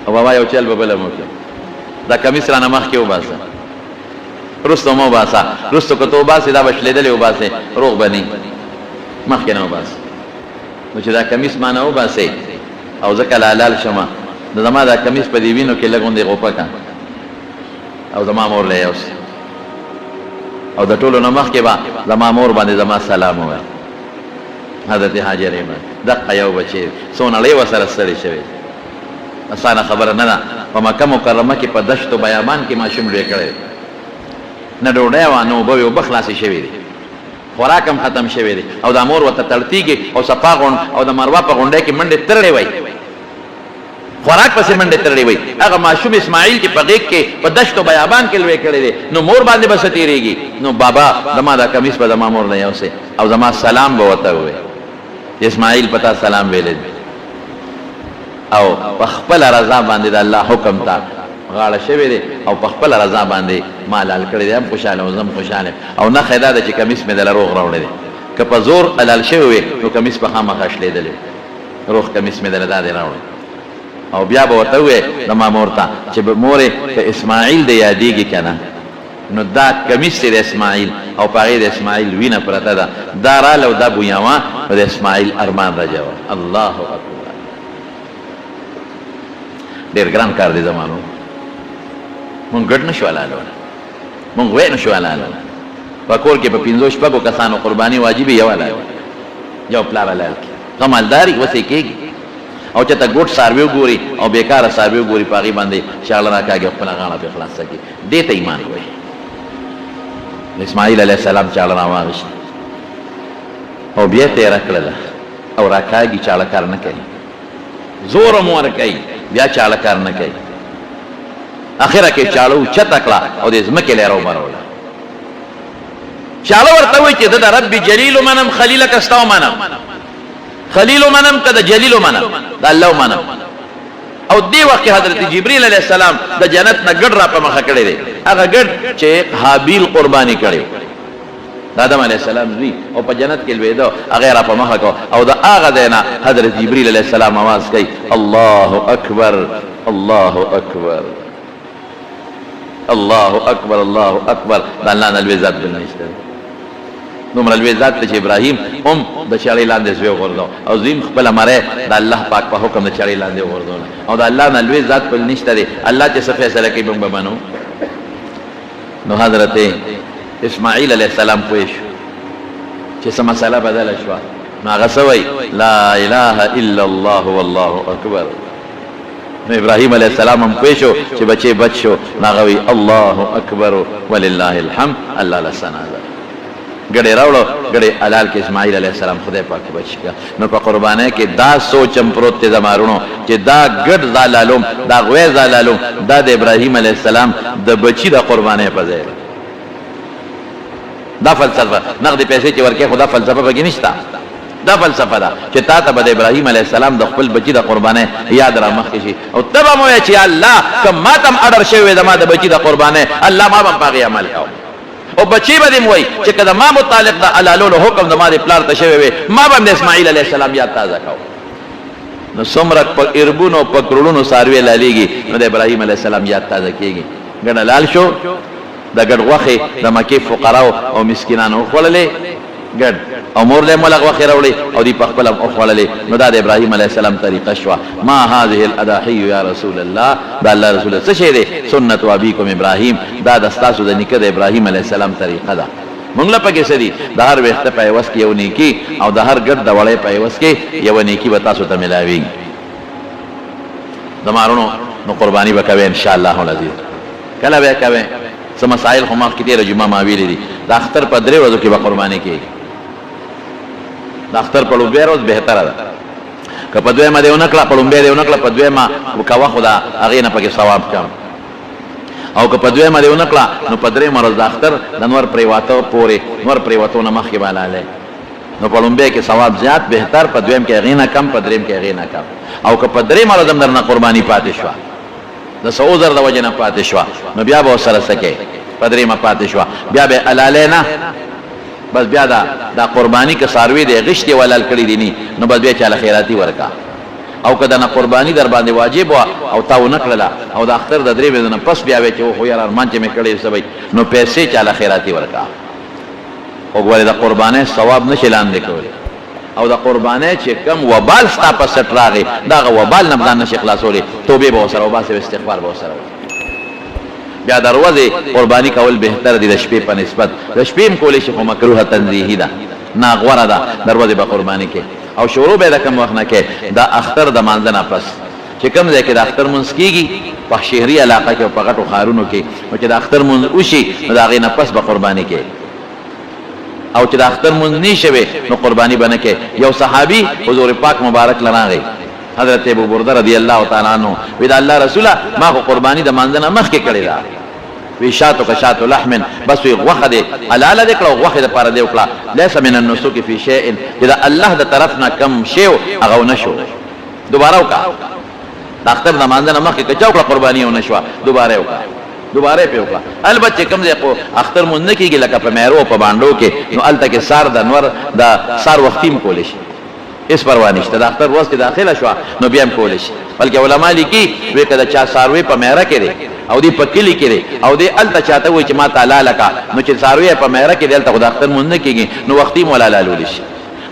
او بابا یو چل به بل هم وکړم، دا کمیس رانه مخکې وباسه، وروسته مه وباسه، وروسته که ته وباسې دا به شلېدلی وباسې، روغ به نه وي، مخکې نه وباسه. نو چې دا کمیس ما نه وباسې او زه کله حلال شم، نو زما دا کمیس په دې وینو کې لږ غوندې غوپه کړه او زما مور له یې یوسه. او د ټولو نه مخکې به زما مور باندې زما سلام ووایه، حضرت هاجرې باندې. دقه یو بچی څو نړۍ ورسره ستړې شوې، اسانه خبره نه ده. په مکه مکرمه کې په دشت و بیابان کې ماشوم لوی کړی دی، نه ډوډۍ وه نه اوبه وې، اوبه خلاصې شوې دي، خوراک هم ختم شوی دی، او دا مور ورته تړتیږي او صفا غونډ او د مروه په غونډۍ کې منډې ترړې وایي، خوراک پسې منډې ترړې وي. هغه ماشوم اسماعیل چې په غېږ کې په دشت و بیابان کې لوی کړی دی، نو مور باندې به څه تېرېږي؟ نو بابا زما دا کمیس به زما مور له یوسې او زما سلام به ورته ووایې چې اسماعیل په تا سلام ویلی دی. او په خپله رضا باندې د الله حکم ته غاړه شوی دی او په خپله رضا باندې ما حلال کړی دی، هم خوشحاله یم، زه هم خوشحاله یم. او نښه یې دا ده چې کمیس مې دله روغ راوړی دی. که په زور حلال شوی وی نو کمیس به خامخا شلېدلی و. روغ کمیس مې دله دا دی راوړی. او بیا به ورته ووایې زما مور ته چې مورې که اسماعیل دې یادیږي که نه، نو دا کمیس چې د اسماعیل او په هغې د اسماعیل وینه پرته ده، دا راله او دا بویوه، نو د اسماعیل ارمان رجوه. الله اکبر، ډېر ګران کار دی زما نور. مونږ ګډ نه شو حلالولی، مونږ غوی نه شو حلالولی. په کور کې په پنځو شپږو کسانو قرباني واجب یو حلال یو پلار حلال کړي. ښه مالداري وس یې کېږي او چېرته ګوډ څاروي وګوري او بېکاره څاروي وګوري، په هغې باندې چاړه راکاږي او خپله غاړه پرې خلاصه کړي. دې ته ایمان وایي. نو اسماعیل علیه السلام چاړه راواخیسته او بیا تېره کړله او راکاږي، چاړه کار نه کوي، زور هم ورکوي، بیا چاړه کار نه کوي. اخره کې چاړه اوچته کړه او د ځمکې له یې راوبروله. چاړه ورته وایي چې زه د رب جلیل ومنم، خلیل که ستا ومنم، خلیل ومنم که د جلیل ومنم، د الله ومنم. او دې وخت کې حضرت جبرئیل علیه السلام د جنت نه ګډ را په مخه کړی دی، هغه ګډ چې هابیل قرباني کړی د آدم علیه السلام زوی او په جنت کې لوېده، هغه یې را په مخه کړ. او د هغه ځای نه حضرت جبرئیل علیه السلام اواز کوي، الله اکبر، الله اکبر، الله اکبر، الله اکبر. د الله نه لوی ذات بل نشته. دومره لوی ذات دی چې ابراهیم هم د چړې لاندې زوی وغورځاوه او زوی هم خپله مرۍ د الله پاک په حکم د چړې لاندې وغورځوله. او د الله نه لوی ذات بل نشته دی. الله چې څه فیصله کوي موږ به منو. نو حضرت اسماعیل علیه السلام پوه شو چې څه مسله بدله شوه. نو هغه څه وایي؟ لا اله الا الله والله اکبر. نو ابراهیم علیه السلام هم پوه شو چې بچی بچ شو، نو هغه وایي الله اکبر ولله الحمد، الله له ثنا ده. ګړی راوړو، ګړی حلال کې اسماعیل علیه السلام خدای پاک بچ کړ. نو په قربانۍ کې دا سوچ هم پروت دی زما وروڼو چې دا ګډ زالالوم، دا غوی زالالوم، دا د ابراهیم علیه السلام د بچي د قربانۍ په ځای دی. دا فلسفه نغدې پیسې چې ورکې خو دا فلسفه پکې نشته. دا فلسفه ده چې تا ته به د ابراهیم علیه السلام د خپل بچي د قربانۍ یاد را مخکې شي او ته به هم وایې چې یا الله که ما ته هم اډر شوی وی زما د بچي د قربانۍ، الله ما به هم په هغې عمل کاوه. او بچي به دې هم وایي چې که د ما متعلق د حلالولو حکم زما دې پلار ته شوی وی، ما به هم د اسماعیل علیه السلام یاد تازه کاوه. نو څومره په اربونو په کروړونو څاروي حلالېږي نو د ابراهیم علیه السلام یاد تازه کېږي. ګډ حلال شو، د ګډ غوښې د مکې فقراو او مسکینانو وخوړلې، ګډ او مور له هم وله غوښې راوړې او دوی پخپله هم وخوړلې، نو دا د ابراهیم علیه السلام طریقه شوه. ما هذه الاضاحی یا رسول الله، د الله رسوله څه شی دی؟ سنت ابیکم ابراهیم، دا د ستاسو د نیکه د ابراهیم علیه السلام طریقه ده. مونږ له پکې څه دي؟ د هر ویښته په عوض کې یو نیکي او د هر ګډ د وړۍ په عوض کې یوه نیکي به تاسو ته ملاویږي. زما وروڼو نو قرباني به کوئ ان شاء الله العزیز. کله به یې کوئ؟ څه مسایل خو مخکې تېره جمعه ما ویلي دي. د اختر په درې ورځو کې به قرباني کېږي. د اختر په لومبۍ ورځ بهتره ده. که په دویمه دې ونه کړه، په لومبۍ دې ونه کړه، په دویمه کوه خو د هغې نه پکې ثواب کم. او که په دویمه دې ونه کړه نو په درېیمه ورځ د اختر د نور پرېواته پورې، نور پرېوتو نه مخکې به حلالوې. نو په لومبۍ کې ثواب زیات بهتر، په دویم کې هغې نه کم، په درېیم کې هغې نه کم. او که په درېیمه ورځ هم درنه قرباني پاتې شوه، د څه عذر د وجې نه پاتې شوه، نو بیا به ورسره څه کوې؟ په درېیمه پاتې شوه، بیا به یې حلالوې نه، بس بیا دا دا قرباني که څاروی دی غشت یې حلال کړي دي نی، نو بس بیا چاله خیراتي ورکړه. او که دنه قرباني درباندې واجب وه او تا ونه کړله او د اختر د درې ورځو نه پس بیا وې چې اوخو یاره ارمان چې مې کړی څه به وي، نو پیسې چاله خیراتي ورکړه. خو ګورې د قربانۍ ثواب نه شې لاندې کولی او د قربانۍ چې کوم وبال ستا په څټ راغی د هغه وبال نه به ځان نه شې خلاصولی، توبې به ورسره وباسې او استغفار به ورسره وکړې. بیا د ورځې قرباني کول بهتر دي د شپې په نسبت، د شپې هم کولی شې خو مکروه تنزیهي ده، ناغوره ده، د ورځې به قرباني کوې او شروع به یې د کوم وخت نه کوې؟ د اختر د مانځه نه پس چې کوم ځای کې د اختر لمونځ کېږي په شهري علاقه کې او په غټو ښارونو کې، نو چې د اختر لمونځ وشي نو د هغې نه پس به قرباني کوې او چې د اختر لمونځ نی شوی نو قرباني به نه کوې. یو صحابي حضور پاک مبارک له راغی، حضرت ابو برده رضی الله تعالی عنه، وی د الله رسوله ما خو قرباني د مانځه نه مخکې کړې ده. وی شاتک شات لحم، بس وی غوښه دې حلاله دې کړه او غوښې دپاره دې وکړه، لیس من النسک فی شیء، چې د الله د طرف نه کوم شی و هغه ونه شو، دوباره وکړه. د اختر د مانځه نه مخکې که چا وکړه قرباني ونه شوه، دوباره یې وکړه، دوباره یې پرې وکړه. البته چې کوم ځای خو اختر لمونځ نه کېږي لکه په میرو او په بانډو کې، نو هلته کې سهار د نور د سهار وختي هم کولی شي، هېڅ پروا نشته. د اختر ورځ چې داخله شوه نو بیا هم کولی شي. بلکې علما لیکي وایي که د چا څاروی په میره کې دی او دی په کلي کې دی او دی هلته چاته ووایي چې ما ته حلاله کړه، نو چې څاروی یې په میره کې دی هلته خو د اختر لمونځ نه کېږي، نو وختي هم ورله حلالولی شي.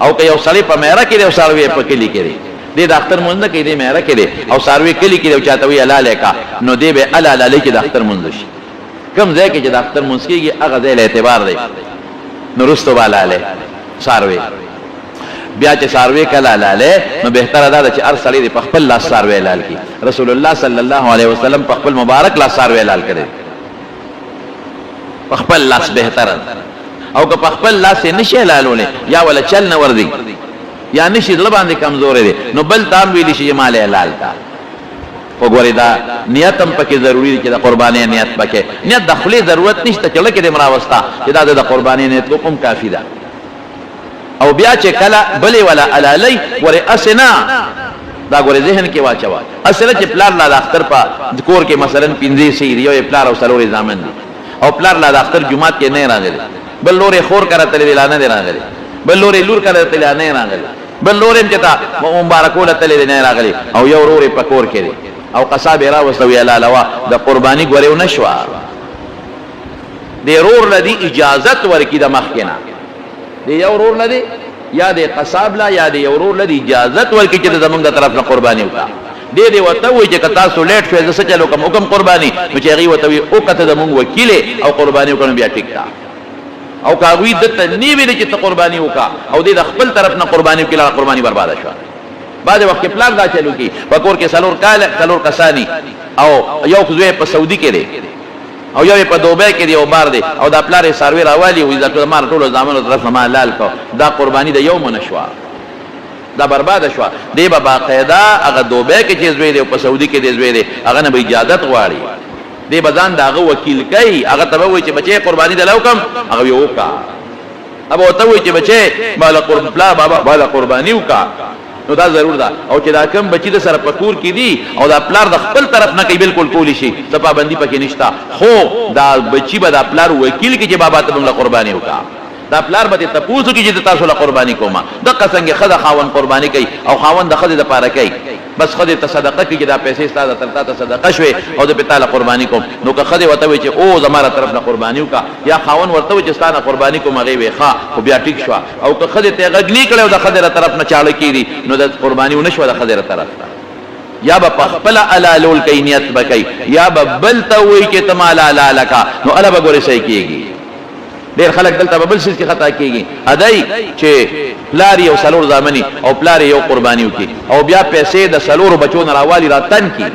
او که یو سړی په میره کې دی او څاروی یې په کلي کې دی، دی د اختر لمونځ نه کوي، دی میره کې دی او څاروی کلي کې دی او چاته وایي حلاله یې کړه، نو دی به یې هله حلالوي چې د اختر لمونځ وشي. کوم ځای کې چې د اختر لمونځ کېږي هغه ځای له اعتبار دی، نو وروسته به حلالوي څاروی. بیا چې څاروی کله حلالوي نو بهتره دا ده چې هر سړی دې په خپل لاس څاروی حلال کړي. رسول الله صلی الله علیه وسلم په خپل مبارک لاس څاروی حلال کړی دی، په خپل لاس بهتره ده. او که په خپل لاس یې نشي حلالولی یا وله چل نه ورځي یا نشي، زړه باندې کمزوری دی، نو بل ته هم ویلی شي چې ما له حلال کړه. خو ګورې دا نیت هم پکې ضروري دی چې د قربانۍ نیت پکې، نیت د خولې ضرورت نشته چې زړه کې دې هم راوسته چې دا د قربانۍ نیت کوم کافي ده. او بیا چې کله بلې ولا حلالوي ګورې هسې نه، دا ګورې ذهن کې واچوه، هسې نه چې پلار لا د اختر په کور کې مثلا پنځه حصې دي، یو یې پلار او څلور یې زامن دي، او پلار لا د اختر جومات کې نه راغلی، بل لور یې خور کره تللی دی لا نه دی راغلی، بل لور یې لور کره تللی لا نه راغلی، بل لور یې هم چې تا مبارکو له تللی دی نه راغلی، او یو ورور یې په کور کې دی او قصاب یې راوسته ویې حلالوه، د قرباني ګورې ونه شوه. دې ورور له دې اجازت ورکړي د مخکې نه، دې یو ورور له دې یا دې قصاب له یا دې یو ورور له دې اجازت ورکړي چې زمونږ د طرف نه قرباني وکړه. دې دې ورته ووایي چې که تاسو لیټ شوئ زه څه چل وکړم، وکړم قرباني؟ نو چې هغوی ورته ووایي وکړه ته زمونږ وکیل یې او قرباني وکړه نو بیا ټیک ده. او که هغوی ده ته نه ویلي چې ته قرباني وکړه او دې د خپل طرف نه قرباني وکړي، هغه قرباني برباده شوه. بعضې وخت کې پلار دا چل وکړي، په کور کې څلور کسان دي او یو زوی په سعودي کې دی او یو یې په دوبۍ کې دی او بار دی او دا پلار یې څاروي راوالي وایي دا زما د ټولو زامنو طرف نه ما حلال کړ، دا قرباني د یو مو نه شوه، دا برباده شوه. دی به باقاعده هغه دوبۍ کې چې زوی دی او په سعودي کې دی زوی دی هغه نه به اجازت غواړي، دی به ځان د هغه وکیل کوي، هغه ته به وایي چې بچی قرباني دله وکړم، هغه وایي وکړه. ابو ته وایي چې بچي مال قرب پلا بابا بالا قرباني وکا، نو دا ضرور ده. او چې دا کم بچی د سره پکور کې دي او دا پلار د خپل طرف نه کوي، بالکل کولی شي، څه پابندي پکې نشته، خو دا بچی به دا پلار وکیل کې چې بابا ته موږ قرباني وکا، دا پلار به تپوسو کې چې تاسو له قرباني کومه. دغه څنګه خزه خاون قرباني کوي او خاون د خزه د پاره کوي، بس خزه ته صدقه کوي چې دا پیسې ستاسو تر ته صدقه شوي او د پتا له قرباني کوم. نو که خزه وته وي چې او زماره طرف نه قرباني وکا، یا خاون ورته وي چې ستانه قرباني کوم، هغه وي ښا، خو بیا ټیک شو. او که خزه ته غږ نه کړي او د خزه طرف نه چاړه کیدی، نو د قرباني ونشو د خزه طرف نه. یا به پخپل علالول کوي، نیت به کوي، یا به بل ته وایي چې ته مال حلال کا، نو الا به ګورې صحیح کیږي. ډېر خلک دلته په بل څیز کې خطا کیږي، ادای چې پلار یو څلور زامني او پلار یو قرباني وکړي او بیا پیسې د څلورو بچو نه راوالي راتن کړي،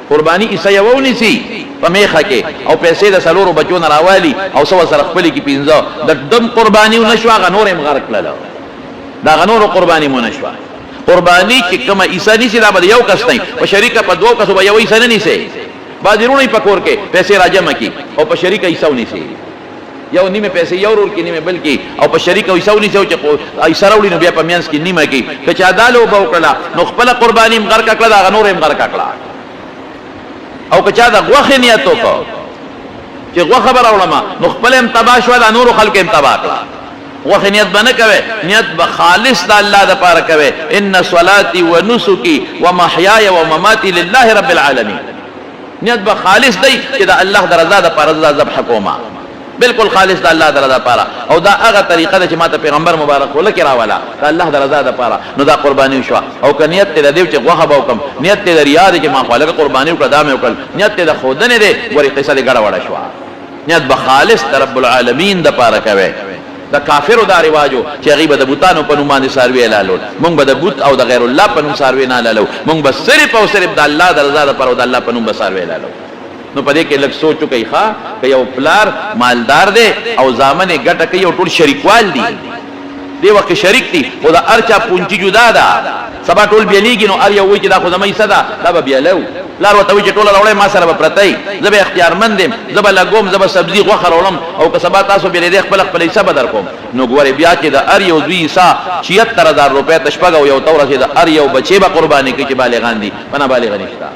قرباني حصه یوه ونیسي په میخه کې او پیسې د څلورو بچو نه راوالي او څه ورسره خپلې کړي پنځه، د دم قرباني ونه شوه، هغه نور یې هم غرق کړله، د هغه نورو قرباني مو نه شوه. قرباني چې کومه حصه نیسي دا به د یو کس نه وي، په شریکه په دوو کسو به یوه حصه نه نیسي. بعضې وروڼه یې په کور کې پیسې راجمع کړي او په شریکه حصه ونیسي، یو نیمه پیسې یو ورور کې، نیمه بل کې، او په شریکه حصه ونیسي، او چې حصه راوړي نو بیا په منځ کې نیمه کې. که چا دا لوبه وکړله نو خپله قرباني هم غرقه کړه، د هغه نور هم غرقه کړه. او که چا د غوښې نیت وکړ چې غوښه به راوړم، نو خپله هم تباه شوه، دا نورو خلکو هم تباه کړه. غوښې نیت به نه کوې، نیت به خالص د الله دپاره کوې. ان صلاتي ونسکي ومحیای ومماتي لله رب العالمین. نیت به خالص دی چې د الله د رضا دپاره زه دا ذبح کومه، بالکل خالص د الله د رضا لپاره. او دا هغه طریقه ده چې ماته پیغمبر مبارک خوله کې راوله د الله د رضا لپاره، نو دا قرباني وشوه. او که نیت ته د دې چې غوښه به وکړم، نیت ته د ریا دی چې ما خو هلکه قرباني وکړه، دا مې وکړل، نیت ته د ښودنې دی، ګورې قصه دې ګډه وډه شوه. نیت به خالص د رب العالمین دپاره کوې. د کافرو دا رواج و چې هغوی به د بتانو په نوم باندې څاروي حلالول، موږ به د بت او د غیر الله په نوم څاروي نه حلالوو، موږ به صرف او صرف د الله د رضا لپاره او د الله په نوم به څاروي حلالوو. نو په دې کې لږ سوچ وکړئ ښه، که یو پلار مالدار دی او زامن یې ګټه کوي او ټول شریکوال دي، دې وخت کې شریک دي، خو د هر چا پونچي جدا ده، سبا ټول بیلیږي، نو هر یو وایي چې دا خو زما حصه ده، دا به بیلو. پلار ورته وایي چې ټوله راوړئ، ما سره به پرته یي، زه به اختیارمند یم، زه به لګوم، زه به سبزي غوښه راوړم، او که سبا تاسو بیلېدی خپله خپله حصه به درکوم. نو ګورې بیا چې د هر یو زوی حصه 76,000 روپۍ ته شپږ او یو ته ورسېده، هر یو بچی به قرباني کوي چې بالغان دي، په نابالغه نشته.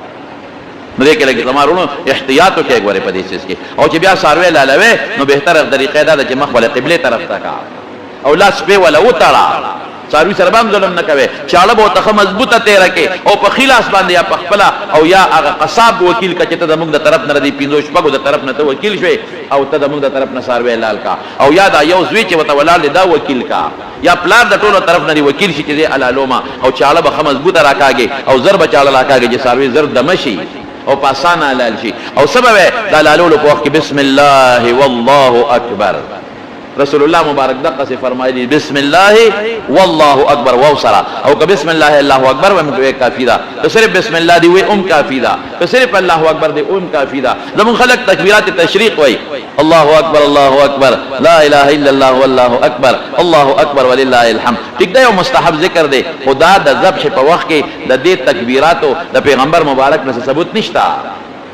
نو دې کې لږ زما وروڼو احتیاط وکړئ ګورې په دې څیز کې. او چې بیا څاروی لالوې نو بهتره طریقه دا ده چې مخ ولې قبلې طرف ته کا او لاس پې وله وتړه، څاروي سره به هم ظلم نه کوې، چاړه به ورته ښه مضبوطه تېره کړې او په ښي لاس باندې یا په خپله او یا هغه قصاب وکیل که چې ته زموږ د طرف نه د دې پنځو شپږو د طرف نه ته وکیل شوې او ته زموږ د طرف نه څاروی لال کا، او یا دا یو زوی چې ورته ولاړ دی دا وکیل کا، یا پلار د ټولو طرف نه دې وکیل شي چې زه یې حلالوم، او چاړه به ښه مضبوطه راکاږې او زر به چاړه راکاږې چې څاروی زر دمه شي او په اسانه حلال شي. او څه به وایې د حلالولو په وخت کې؟ بسم الله والله اکبر. رسول الله مبارک دقه سي فرمایلی بسم الله والله اکبر واو سره، او که بسم الله الله اکبر ویم کوي کافی ده، که صرف بسم الله دی وی ام کافی ده، که صرف الله اکبر دی ام کافی ده. زمون خلق تکبیرات تشریق وای، الله اکبر الله اکبر لا اله الا الله والله اکبر الله اکبر ولله الحمد. ټیک ده، یو مستحب ذکر دی، خدا د ذبح په وخت کې د دې تکبیراتو د پیغمبر مبارک نه ثبوت نشته.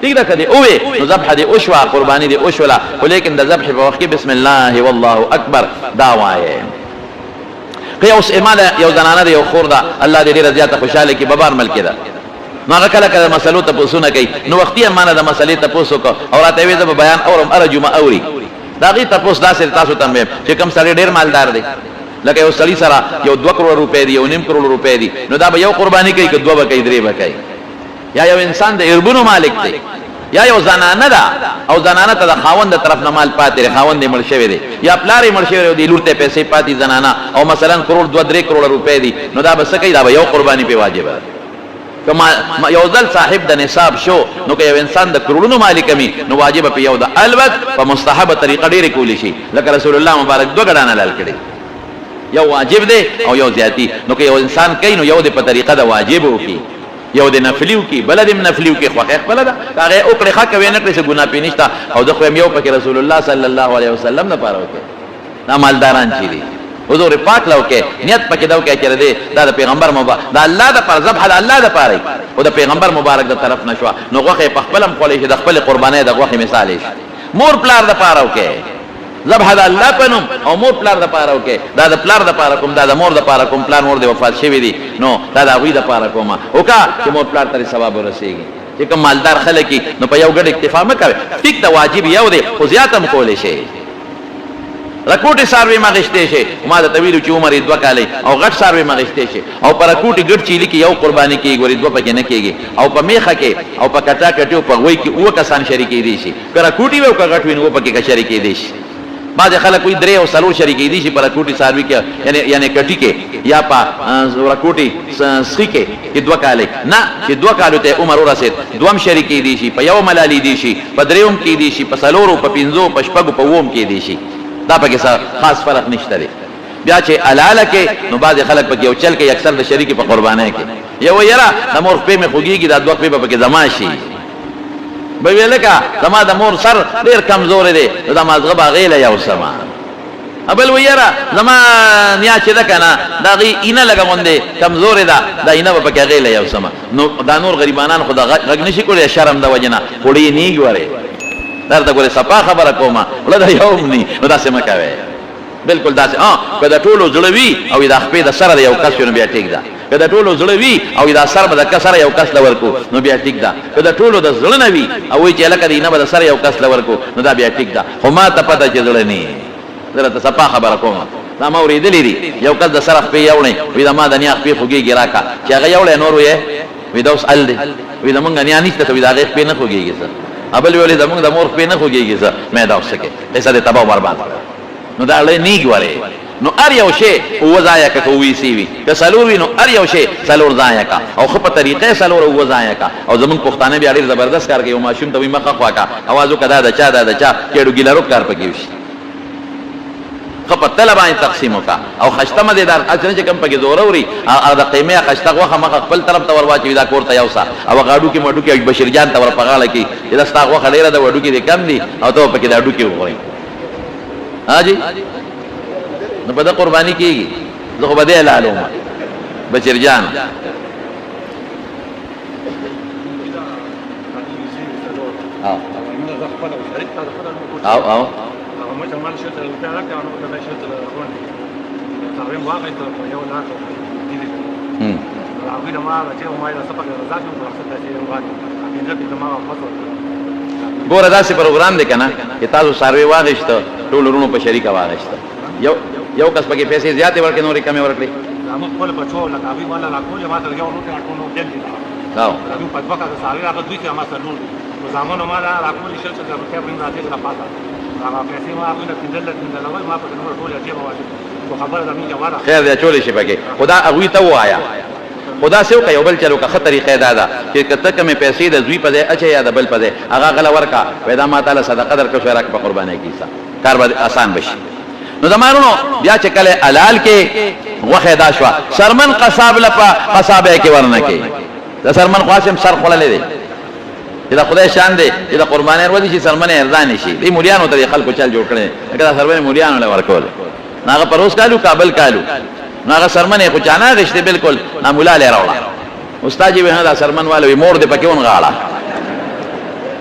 ټیک ده، که دې ووې نو ذبح دې وشوه، قرباني دې وشوله، خو لیکن د ذبح په وخت کې بسم الله والله اکبر دا وایې. که یو اماله یو زنانه ده، یو خور ده، الله دې ډېره زیاته خوشحاله کړي، ببار ملک ده، نو هغه کله کله مسلو تپوسونه کوي، نو وختي یې مانه د مسلې تپوس وکړ او راته یې وویل زه به بیان اورم، هره جمعه اوري. د هغې تپوس داسې تاسو ته هم وایم چې کوم سړی ډېر مالدار دی، لکه یو سړي سره یو 2 کروړه روپۍ دي، 1.5 کروړ روپۍ دي، نو دا به یو قرباني کوي که دوه به کوي، درې به کوي؟ یا یو انسان د اربونو مالک دی، یا یو زنانه ده او زنانه ته د خاوند د طرف نه مال پاتې دی، خاوند یې مړ شوی دی یا پلار یې مړ شوی دی او دې لور ته پیسې پاتې زنانه او مثلا کروړ 2 3 کروړه روپۍ دي، نو دا به څه کوي؟ دا به یو قرباني پرې واجبه ده. که یو ځل صاحب د نصاب شو، نو که یو انسان د کروړونو مالک وي نو واجبه پرې یو ده. البته په مستحبه طریقه ډېرې کولی شي، لکه رسول الله مبارک 2 ګډان حلال کړي، یو واجب دی او یو زیاتی. نو که یو انسان کوي نو یو دې په طریقه د واجب وکړي، یو دې نفلي وکړي، بله دې هم نفلي وکړي، خوښه خپله ده، که هغه یې وکړې ښه، که ویې نه کړې څه ګناه پرې نشته. او ده خو هم یو پکې رسول الله صلی الله علیه وسلم لپاره وکړي، دا مالداران چې دي حضور پاک له وکړي، نیت پکې دا وکړي چې دی دا د پیغمبر مبارک د الله دپاره ذبح د الله دپاره وي، خو د پیغمبر مبارک د طرف نه شوه، نو غوښه یې په خپله هم خوړلی شي، د خپلې قربانۍ د غوښې مثال یې شي. مور پلار دپاره وکړي، ذبح د الله په نوم او مور پلار د پاره وکې، دا د پلار د پاره کوم، دا د مور د پاره کوم، پلار مور دې وفات شوي دي نو دا د هغوی د پاره کوم، وکړه چې مور پلار ته دې ثواب ورسېږي. چې کوم مالدار خلک وي نو په یو ګډ اکتفا مه کوئ، ټیک ده واجب یو دی خو زیات هم کولی شئ. رکوټي څاروي هم اخیستی شئ، خو ما درته ویلي چې عمر یې 2 کاله وي او غټ څاروي هم اخیستی شئ، او په رکوټي ګډ چیلي کې یو قرباني کېږي ورې 2 پکې نه کېږي، او په مېښه کې او په کټا کټي او په غوی کې 7 کسان شریکېدی شي، که رکوټي وي او که غټ وي نو 7 پکې شریکېدی شي. بعضې خلک وایي 3 او 4 شریکېدی شي په رکوټي څاروي کې، یعنې کټي کې یا په رکوټي سخي کې چې 2 کاله وي، نه چې 2 کالو ته یې عمر ورسېد 2 هم شریکېدی شي، په یو ملالېدی شي، په 3 هم کېدی شي، په 4، په 5، په 6، په 7 هم کېدی شي، دا پکې څه خاص فرق نشته دی. بیا چې حلاله کې نو بعضې خلک پکې یو چل کوي، اکثر د شریکې په قربانۍ کې یو وایي یاره د مور خپې مې خوږېږي دا 2 خپې به پکې زما شي، به وی لکه زما د مور سر ډېر کمزوری دی نو دا مازغه به هغې له یوسم، بل وایي یاره زما نیا چې ده که نه د هغې اینه لږه غوندې کمزورې ده دا اینه به پکې هغې له یوسم. نو دا نور غریبانان خو د غږ نه شي کولی شرم د وجې نه، خو ړې نیږي ورې درته ګورې صفا خبره کومه وړه د یو هم نی، نو داسې مه کوئ بالکل داسې. که د ټولو زړه وي او دا خپې د سره د یو کس وي نو بیا ټیک ده، که د ټولو زړه وي او دا سر به د کس سره یو کس له ورکو نو بیا ټیک ده، که د ټولو د زړه نه وي او وایي چې هلکه د اینه به د سره یو کس له ورکو نو دا بیا ټیک ده. خو ما ته پته چې زړه نی، زه درته صفا خبره کوم، دا ما اورېدلي دي، یو کس د سره خپې یوړې وي د ما د نیا خپې خوږېږي راکه، چې هغه یوړی نور ویې وي دا اوس ال دی، وي زمونږ نیا نشته څه، وي د هغې خپې نه خوږېږي څه، بل ویلې زمونږ د مور خپې نه خوږېږي څه، مې دا اوس څه کوې، قصه دې تباه او برباد کړه. نو دا ړې نیږ ورې نو هر یو شی 7 ځایه که 7 سی وي که 4 وي نو هر یو شی 4 ځایه کا او ښه په طریقه یې 4 او 7 ځایه کا. او زمونږ پښتانه بیا ډېر زبردست کار کوي، یو ماشوم ته وایي مخه خوا کا اواز وکړه دا د چا دا د چا، چې اډو ګیلارو کار پکې وشي، ښه په تله باندې تقسیم وکړه او خشته مزېدار هسې نه چې کوم پکې زوره وري هغه د قیمې خشته غوښه مخه خپل طرف ته ور واچوي دا کور ته یوسه او هغه هډوکي مډوکي بشیر جان ته ور په غاړه کړي چې دا ستا غوښه ډېره ده هډوکي دې کم دي او ته به پکې دا هډوکي وخورې. ها جی نو په د قرباني کېږي، زه خو به دې حلالوم بشیر جان. او او ګوره داسې پروګرام دی که نه چې تاسو څاروی واخیسته ټولو وروڼو په شریکه واخیسته، یو یو کس پکې پیسې زیاتې ورکړې نورې کمې ورکړې. خیر دی اچولی شي پکې، خو دا هغوی ته ووایه، خو داسې وکړه یو بل چل وکړه، ښه طریقه یې دا ده چې که ته کومې پیسې د زوی په ځای اچوې یا د بل په ځای هغه هغه له ورکړه، وایي دا ما تاله صدقه درکړه شوه راکړه په قربانۍ کې حصه، کار به اسان به شي. نو زما وروڼو بیا چې کله حلال کې غوښه دا شوه سرمن قصاب له په قصابۍ کې ورنه کې، د سرمن خو هسې هم سر خوړلی دی چې د خدای شان دی چې د قربانۍ ورځ شي سرمن یې ارزانې شي. دې مولیانو ته دې خلکو چل جوړ کړی دی، لکه دا سرمن یې مولیانو له ورکول، نو هغه پروس کالو کابل کالو، نو هغه سرمن یې خو چا نه اخیستې بالکل، دا مولا له یې راوړه. استاد یې وویل نه دا سرمن واله وي مور دې پکې ونغاړه،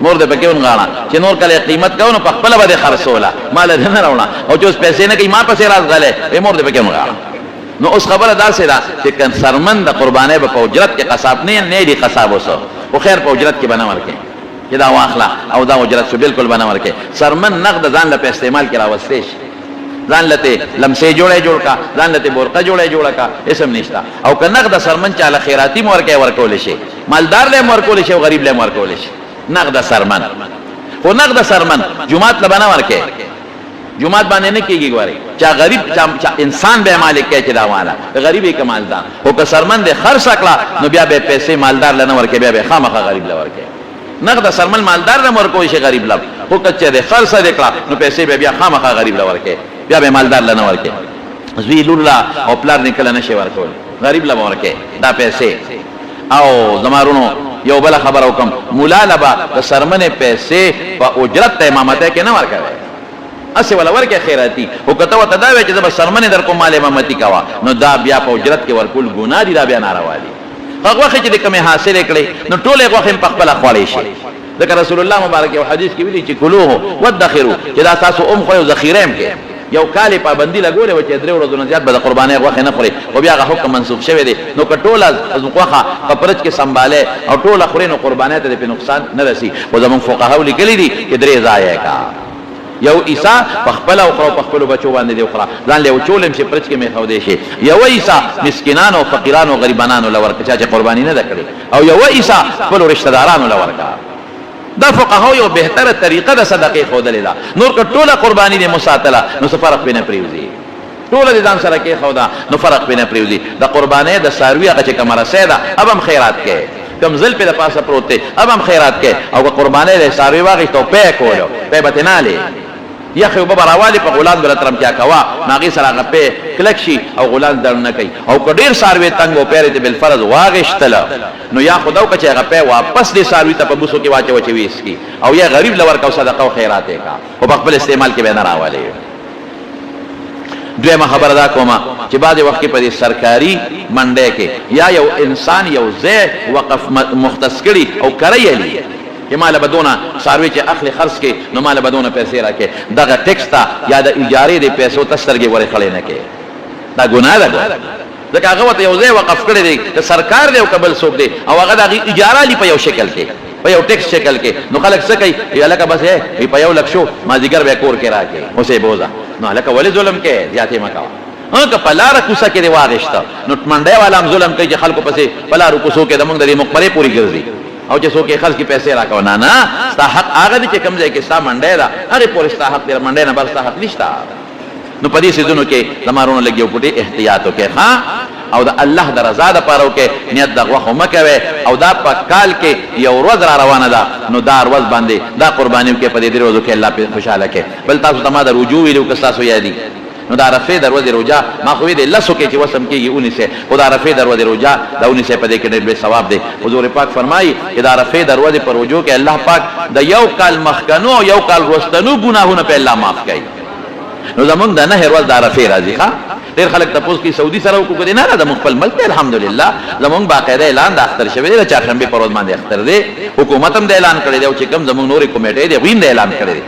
مور دې پکې ونغاړه چې نور کله قیمت کوو نو په خپله به دې خرڅوله، ما له دې نه راوړه، او چې اوس پیسې نه کوي ما پسې راځغلې وایي مور دې پکې ونغاړه. نو اوس خبره داسې ده چې که سرمن د قربانۍ به په اجرت کې قصاب نه نه دي قصاب اوس خو خیر په اجرت کې به نه ورکې چې دا واخله او دا اجرت شو بالکل به نه ورکې. سرمن نقد ځان له په استعمال کې راوستی شي، ځان له ترې لمسې جوړې جوړ کا، ځان له ترې بورقه جوړې جوړه کا، هېڅ هم نشته. او که نقد سرمن چا له خیراتي هم ورکوي ورکولی شي، مالدار له هم ورکولی شي او غریب له هم ورکولی شي نقد سرمن. خو نقد سرمن جومات له به نه ورکوي، جومات باندې نه کېږي ګورې چا غریب چا انسان به مالک کوي چې دا واله غریب یې که مالدار، خو که سرمن دې خرڅه کړه نو بیا به پیسې مالدار له نه ورکوي، بیا به خامخا غریب له ورکوي. نقد سرمن مالدار له ورکوي شي غریب له، خو که چې دې خرڅه دې کړه نو پیسې به بیا خامخا غریب له ورکوي، بیا به مالدار له نه ورکوي. زوی لور له او پلار نیکه له نه شي ورکول، غریب له به ورکوي دا پیسې. او زما وروڼو یو بله خبره وکړم، ملا له به د سرمنې پیسې په اجرت د امامتۍ کې نه ورکوي، هسې وله ورکړې خیراتي، خو که ته ورته دا وایې چې زه به سرمنې درکوم مال امامتي کوه، نو دا بیا په اجرت کې ورکول ګناه دي، دا بیا ناروا دي. هغه غوښې چې دې کومې حاصلې کړې نو ټولې غوښې هم په خپله خوړې شي. ځکه رسول الله مبارک یو حدیث کې ویلي چې کلوه ودخرو، چې دا تاسو هم خورئ او ذخیره هم کوئ. یو کال یې پابندي لګولې وه چې درې ورځو نه زیات به د قربانۍ غوښې نه خورې، خو بیا هغه حکم منسوخ شوی دی. نو که ټوله غوښه په فرج کې سمبالې او ټوله خورې نو قربانۍ ته دې پرې نقصان نه رسي. خو زموږ فقهاو لیکلي دي چې درې ځایه یې کا، یو عیسی په خپله وخوره او په خپلو بچو باندې دې وخوره، ځان له یې وچول هم شي، فرج کې مې ایښودی شي. یوه عیسی مسکینانو او فقیرانو او غریبانانو له ورکړه چا چې قرباني نه ده کړې، او یوه عیسی خپلو رشته دارانو له ورکړه. دا فقهاو یو بهتره طریقه د صدقې ښودلې ده. نور که ټوله قرباني دې وساتله نو څه فرق پرې نه پرېوځي، ټوله دې ځان سره کېښوده نو فرق پرې نه پرېوځي. د قربانۍ د څاروي هغه چې کومه رسۍ ده هغه هم خیرات کوې، کوم زلفې د پاسه پروت دی هغه هم خیرات کوې، او که قربانۍ د څاروي واخیست او پی کولو پی به ترې نه الې، یخې اوبه به راوالې په غولانځ به له ترمتیا کوه نو هغې سره هغه پی کلک شي او غولانځ دړ نه کوي. او که ډېر څاروی تنګ او پی دې بالفرض واغېشتله نو یا خو دا وکړه چې هغه پی واپس دې څاروي ته په بوسو کې واچوه چې ویې څکي، او یا غریب له ورکړه او صدقه او خیرات یې کړه، خو په خپل استعمال کې به یې نه راولې. دویمه خبره دا کوم چې بعضې وخت کې په دې سرکاري منډۍ کې یا یو انسان یو ځای وقف مختص کړي او کره یې لي چې ماله به دونه څاروي چې اخلي خرڅ کړي نو ماله به دونه پیسې راکړي، دغه ټیکس ته یا د اجارې دې پیسو ته سترګې ورې خړې نه کړي، دا ګناه ده ګوره، ځکه هغه ورته یو ځای وقف کړی دی، که سرکار دی او که بل څوک دی، او هغه د هغې اجاره اخلي په یو شکل کې، په یو ټیکس شکل کې، نو خلک څه کوي؟ وایي هلکه بس ای په یو لک شو مازدیګر به یې کور کې راکړې اوس یې بوځه. نو هلکه ولې ظلم کوې، زیاتې مه کوه. ها که په لاره کوڅه کې دې واغېسته نو منډۍ والا هم ظلم کوي چې خلکو پسې په لارو کوڅو کې زمونږ د دې مقبرې پورې ګرځي او چې څوک یې خرڅ کړي پیسې راکوه. نه نه، ستا حق هغه دی چې کوم ځای کې ستا منډۍ ده هغې پورې ستا حق دی، منډۍ نه بهر ستا حق نشته. نو په دې څیزونو کې زما وروڼو لږ یو پوټی احتیاط وکړئ ښه، او د الله د رضا لپاره وکړئ، نیت د غوښو مه کوئ. او دا په کال کې یو ورځ را روانه ده نو دا ورځ باندې دا قرباني وکړئ، په دې درې ورځو کې الله پرې خوشحاله کړي. بل تاسو ته ما د روژو ویلي وو که ستاسو یادي، نو د عرفې د ورځې روژه ما خو ویلي لسو کې چې وسم کېږي ونیسئ، خو د عرفې د ورځې روژه دا ونیسئ، په دې کې ډېر لوی ثواب دی. حضور پاک فرمایي چې د عرفې د ورځې په روژو کې الله پاک د یو کال مخکنو او یو کال وروستنو ګناهونه په الله معاف کوي. نو زمونږ د نهې ورځ د عرفې راځي. ښه ډېر خلک تپوس کوي سعودي سره وکړو که نه، نه زمونږ خپل ملک دی الحمدلله، زمونږ باقاعده اعلان د اختر شوی دی، د چهارشنبې پر ورځ باندې اختر دی، حکومت هم د اعلان کړی دی او چې کوم زمونږ نورې کمیټې دی هغوی هم د اعلان کړی دی.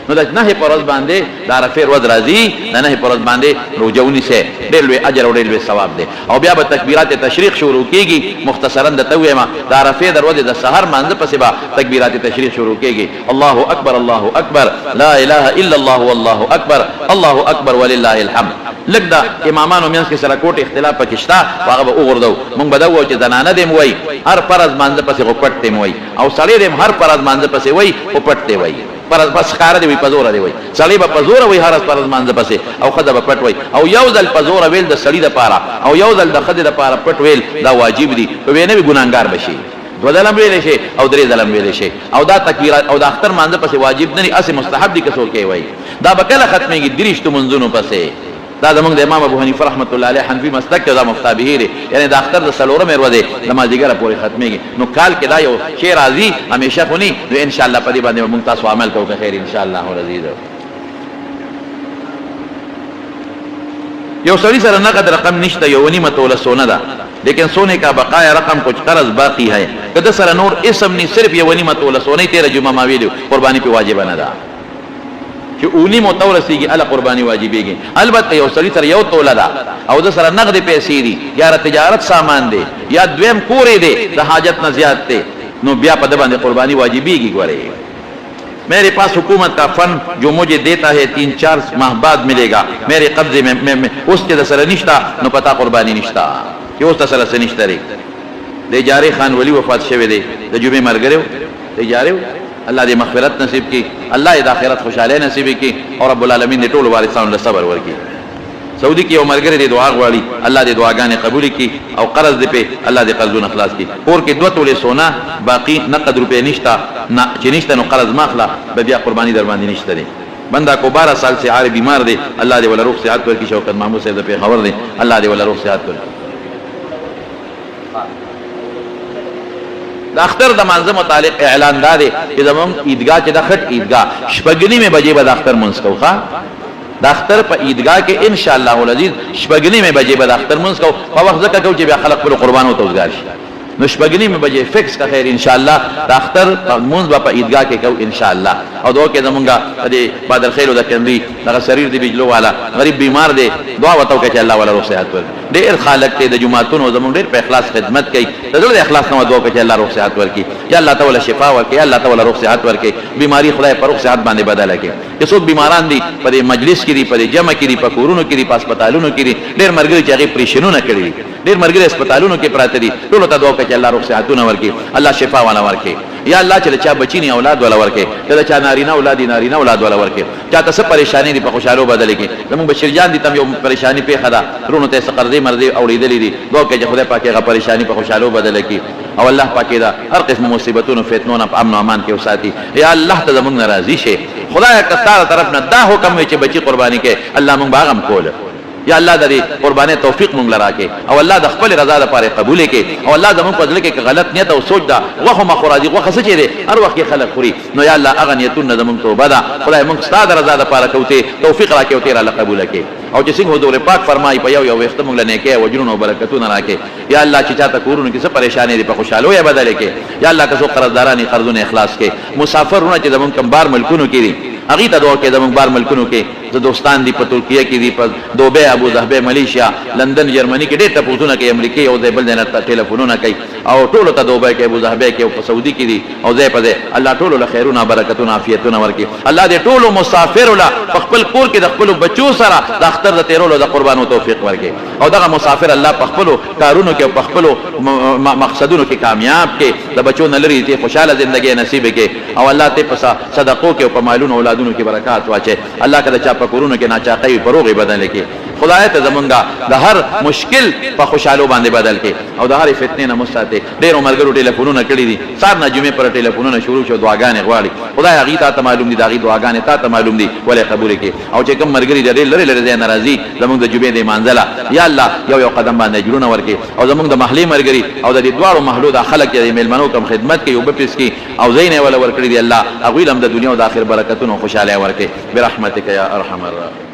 نو د نهې پر ورځ باندې د عرفې ورځ راځي، د نهې پر ورځ باندې روژه ونیسئ، ډېر لوی اجر او ډېر لوی ثواب دی. او بیا به تکبیرات تشریق شروع کېږي. مختصراً درته ووایم د عرفې د ورځې د سحر لمانځه پسې به تکبیرات تشریق شروع کېږي، الله اکبر الله اکبر لا اله الا الله والله اکبر الله اکبر ولله الحمد. لږ د امامانو منځ کې سره کوټ اختلاف پکې شته خو هغه به وغورځوو. مونږ به دا ووایو چې زنانه دې هم وایي هر فرض لمانځه پسې خو پټ دې هم وایي، او سړی دې هم هر فرض لمانځه پسې وایي خو پټ دې وایي، فرض پس ښکاره دې وایي په زوره دې وایي. سړی به په زوره وایي هر فرض لمانځه پسې او ښځه به پټ وایي. او یو ځل په زوره ویل د سړي دپاره او یو ځل د ښځې دپاره پټ ویل دا واجب دي، که ویې نه وي ګناهګار به شي. دوه ځله هم ویلی شي او درې ځله هم ویلی شي. او دا تکبیرات او د اختر لمانځه پسې واجب نه دي، هسې مستحب دي که څوک یې وایي. دا به کله ختمېږي؟ دریشتو لمونځونو پسې. دا زمونږ د امام ابو حنیفه رحمة الله علیه حنفي مسلک دی او دا مفتا به دی، یعنې د اختر د څلورمې ورځې د مازدیګره پورې ختمېږي. نو کال کې دا یو شی راځي، همیشه خو نی، نو ان شاء الله په دې باندې به مونږ تاسو عمل کوو که خیر ان شاء الله العزیز. یو سړي سره نقد رقم نشته، یوه نیمه توله سونه ده، لیکن سونے کا بقایا رقم کچھ قرض باقی ہے، که ده سره نور هیڅ هم نی صرف یوه نیمه توله سونه یې، تیره جمعه ما ویلي قرباني پرې واجبه نه ده، چې اونیمو ته ورسیږي هله قرباني واجبیږي. البته یو سړي سره یو توله ده او ده سره نغدې پیسې دي، یا د تجارت سامان دی، یا دویم کور یې دی، د حاجت نه زیات دی، نو بیا په ده باندې قرباني واجبیږي. ګورئ میرے پاس حکومت کا فنډ جو مجھے دیتا ہے تین چار ماه بعد ملے گا میرے قبضے میں میں اوس چې درسره نشته نو په تا قرباني نشته، چې اوس درسره څه نشته دی. د اجارې خان ولي وفات شوی دی، د جمعې ملګری و، د اجارې و، الله دې مغفرت نصیب کړي، الله یې د آخرت خوشحالۍ نصیب کړي او رب العالمین دې ټولو وارثانو له صبر ورکړي. سعودي کې یو ملګری دی دعا غواړي، الله دې دعاګانې قبولې کړي او قرض دې پې الله دې قرضونه خلاص کړي. کور کې دوه تولې سونه باقي نقد روپۍ نشته، نه چې نشته نو قرض مه اخله به بیا قرباني درباندې نشته دی. بنده کو باره سال سې عارې بیمار دی، الله دې وله روغ صحت ورکړي. شوکت محمود صاحب د پېښور دی، الله دې وله روغ صحت ورکړي. د اختر د مانځه متعلق اعلان دا دی چې زمونږ عیدګاه چې د خټ عیدګاه شپږ نیمې بجې به د اختر مونځ کوو. ښه د اختر په عیدګاه کې ان شاء الله العزیز شپږ نیمې بجې به د اختر مونځ کوو. په وخت ځکه کوو چې بیا خلک خپلو قربانو ته وزګار شي. نو 6:30 بجې فکس که خیر ان شاء الله د اختر لمونځ به په عیدګاه کې کوو ان شاء الله. او دعا وکړئ زمونږ د دې بادرخیلو د کندي دغه سریر دی بجلو والا غریب بیمار دی، دعا ورته وکړئ چې الله ولا روغ صحت ورکړي. ډېر خالق دی د جوماتونو زمونږ ډېر په اخلاص خدمت کوي، د زړه د اخلاص نه دعا وکړئ چې الله روغ صحت ورکړي. یا الله ته ولا شفا ورکړي، یا الله ته ولا روغ صحت ورکړي، بیماری خدای په روغ صحت باندې بدله کړي. چې څوک بیماران دي په دې مجلس کې دي، په دې جمع کې دي، په کورونو کې دي، په هسپتالونو کې دي، ډېر ملګري چې هغې پریشنونه کړي دي، ډېر ملګري هسپتالونو کې پراته دي، ټولو ته دعا وکړه چې الله روغ صحتونه ورکړي، الله شفا ولا ورکړي. یا الله چې د چا بچی نه اولاد ولا ورکړي، که د چا نارینه اولاد دي نارینه اولاد ولا ورکړي، چا ته څه پریشانی دي په خوشحالو بدلې کړي. زموږ بشیر جان دي تم یو پریشانی پېښه ده، وروڼو ته یې څه قرضې مرضې اوړېدلې دي، دعا وکړئ چې خدای پاک یې هغه پریشانی په خوشحالو بدله کړي او الله پاک یې د هر قسم مصیبتونو فتنو نه په امن او امان کې وساتي. یا الله ته زموږ نه راضي شې خدایه، که ستا د طرف نه دا حکم وي چې بچي قرباني کړئ، الله موږ به هغه هم کوله. یا الله د دې قربانۍ توفیق مونږ له راکړې او الله د خپلې رضا لپاره یې قبولې کړې. او الله زمونږ په زړه کې که غلط نیت او سوچ ده، غوښو مه خو راځي، غوښه څه چې دی هر وخت کې خلک خوري، نو یا الله هغه نیتونه نه زمونږ توبه ده. خدای مونږ ستا د رضا لپاره کوو، ته توفیق راکړې او ته یې راله قبوله کړې. او چې څنګه حضور پاک فرمایي په یو یو ویښته مونږ له نیکۍ او اجرونه او برکتونه راکړې. یا الله چې چاته کورونو کې څه پریشانې دي په خوشحالو یې بدلې کړې. یا الله که څوک قرضداران دي قرضونه یې خلاص کړې. مسافر وروڼه چې زمونږ کوم بار ملکونو کې دي هغوی ته دعا وکړئ. زمونږ بار ملکونو کې زه دوستان دي په ترکیه کې دي، په دوبۍ، ابوظهبۍ، ملیشیا، لندن، جرمني کې ډېر تپوسونه کوي، امریکې یو ځای بل ځای نه ټیلفونونه کوي او ټولو ته دوبۍ کې، ابوظهبۍ کې او په سعودي کې دي او ځای په ځای. الله ټولو له خیرونه، برکتونه، عافیتونه ورکړي. الله دې ټولو مسافرو له په خپل کور کې د خپلو بچو سره د اختر د تېرولو د قربانو توفیق ورکړي او دغه مسافر الله په خپلو کارونو کې او په خپلو مقصدونو کې کامیاب کړي، د بچو نه لرې ته خوشحاله زندګۍ نصیب کړي او الله ته په صدقو کې او په مالونو اولادونو کې برکات واچوي. الله که د چا په کورونو کې ناچاقۍ وي په روغ یې بدل کړي. خدایه ته زمونږ د هر مشکل په خوشحالو باندې بدل کړې او د هرې فتنې نه مو ساتې. ډېرو ملګرو ټیلفونونه کړي دي، سهار نه جمعې پر ټیلفونونه شروع شي او دعاګانې غواړي. خدایه هغوی تاته معلوم دي، د هغوی دعاګانې تاته معلوم دي، ولې قبولې کړې. او چې کوم ملګري د ډېر لرې لرې ځای نه راځي زمونږ د جمعې د لمانځه له، یا الله یو یو قدم باندې اجرونه ورکړې. او زمونږ د محلې ملګري او د دې دواړو محلو دا خلک چې د مېلمنو کوم خدمت کوي، اوبه پسکي او ځایونه یې وله ورکړي دي، الله هغوی له هم د دنیا او د آخر برکتونه او خوشحالۍ ورکړي برحمتک یا ارحم الراحمین.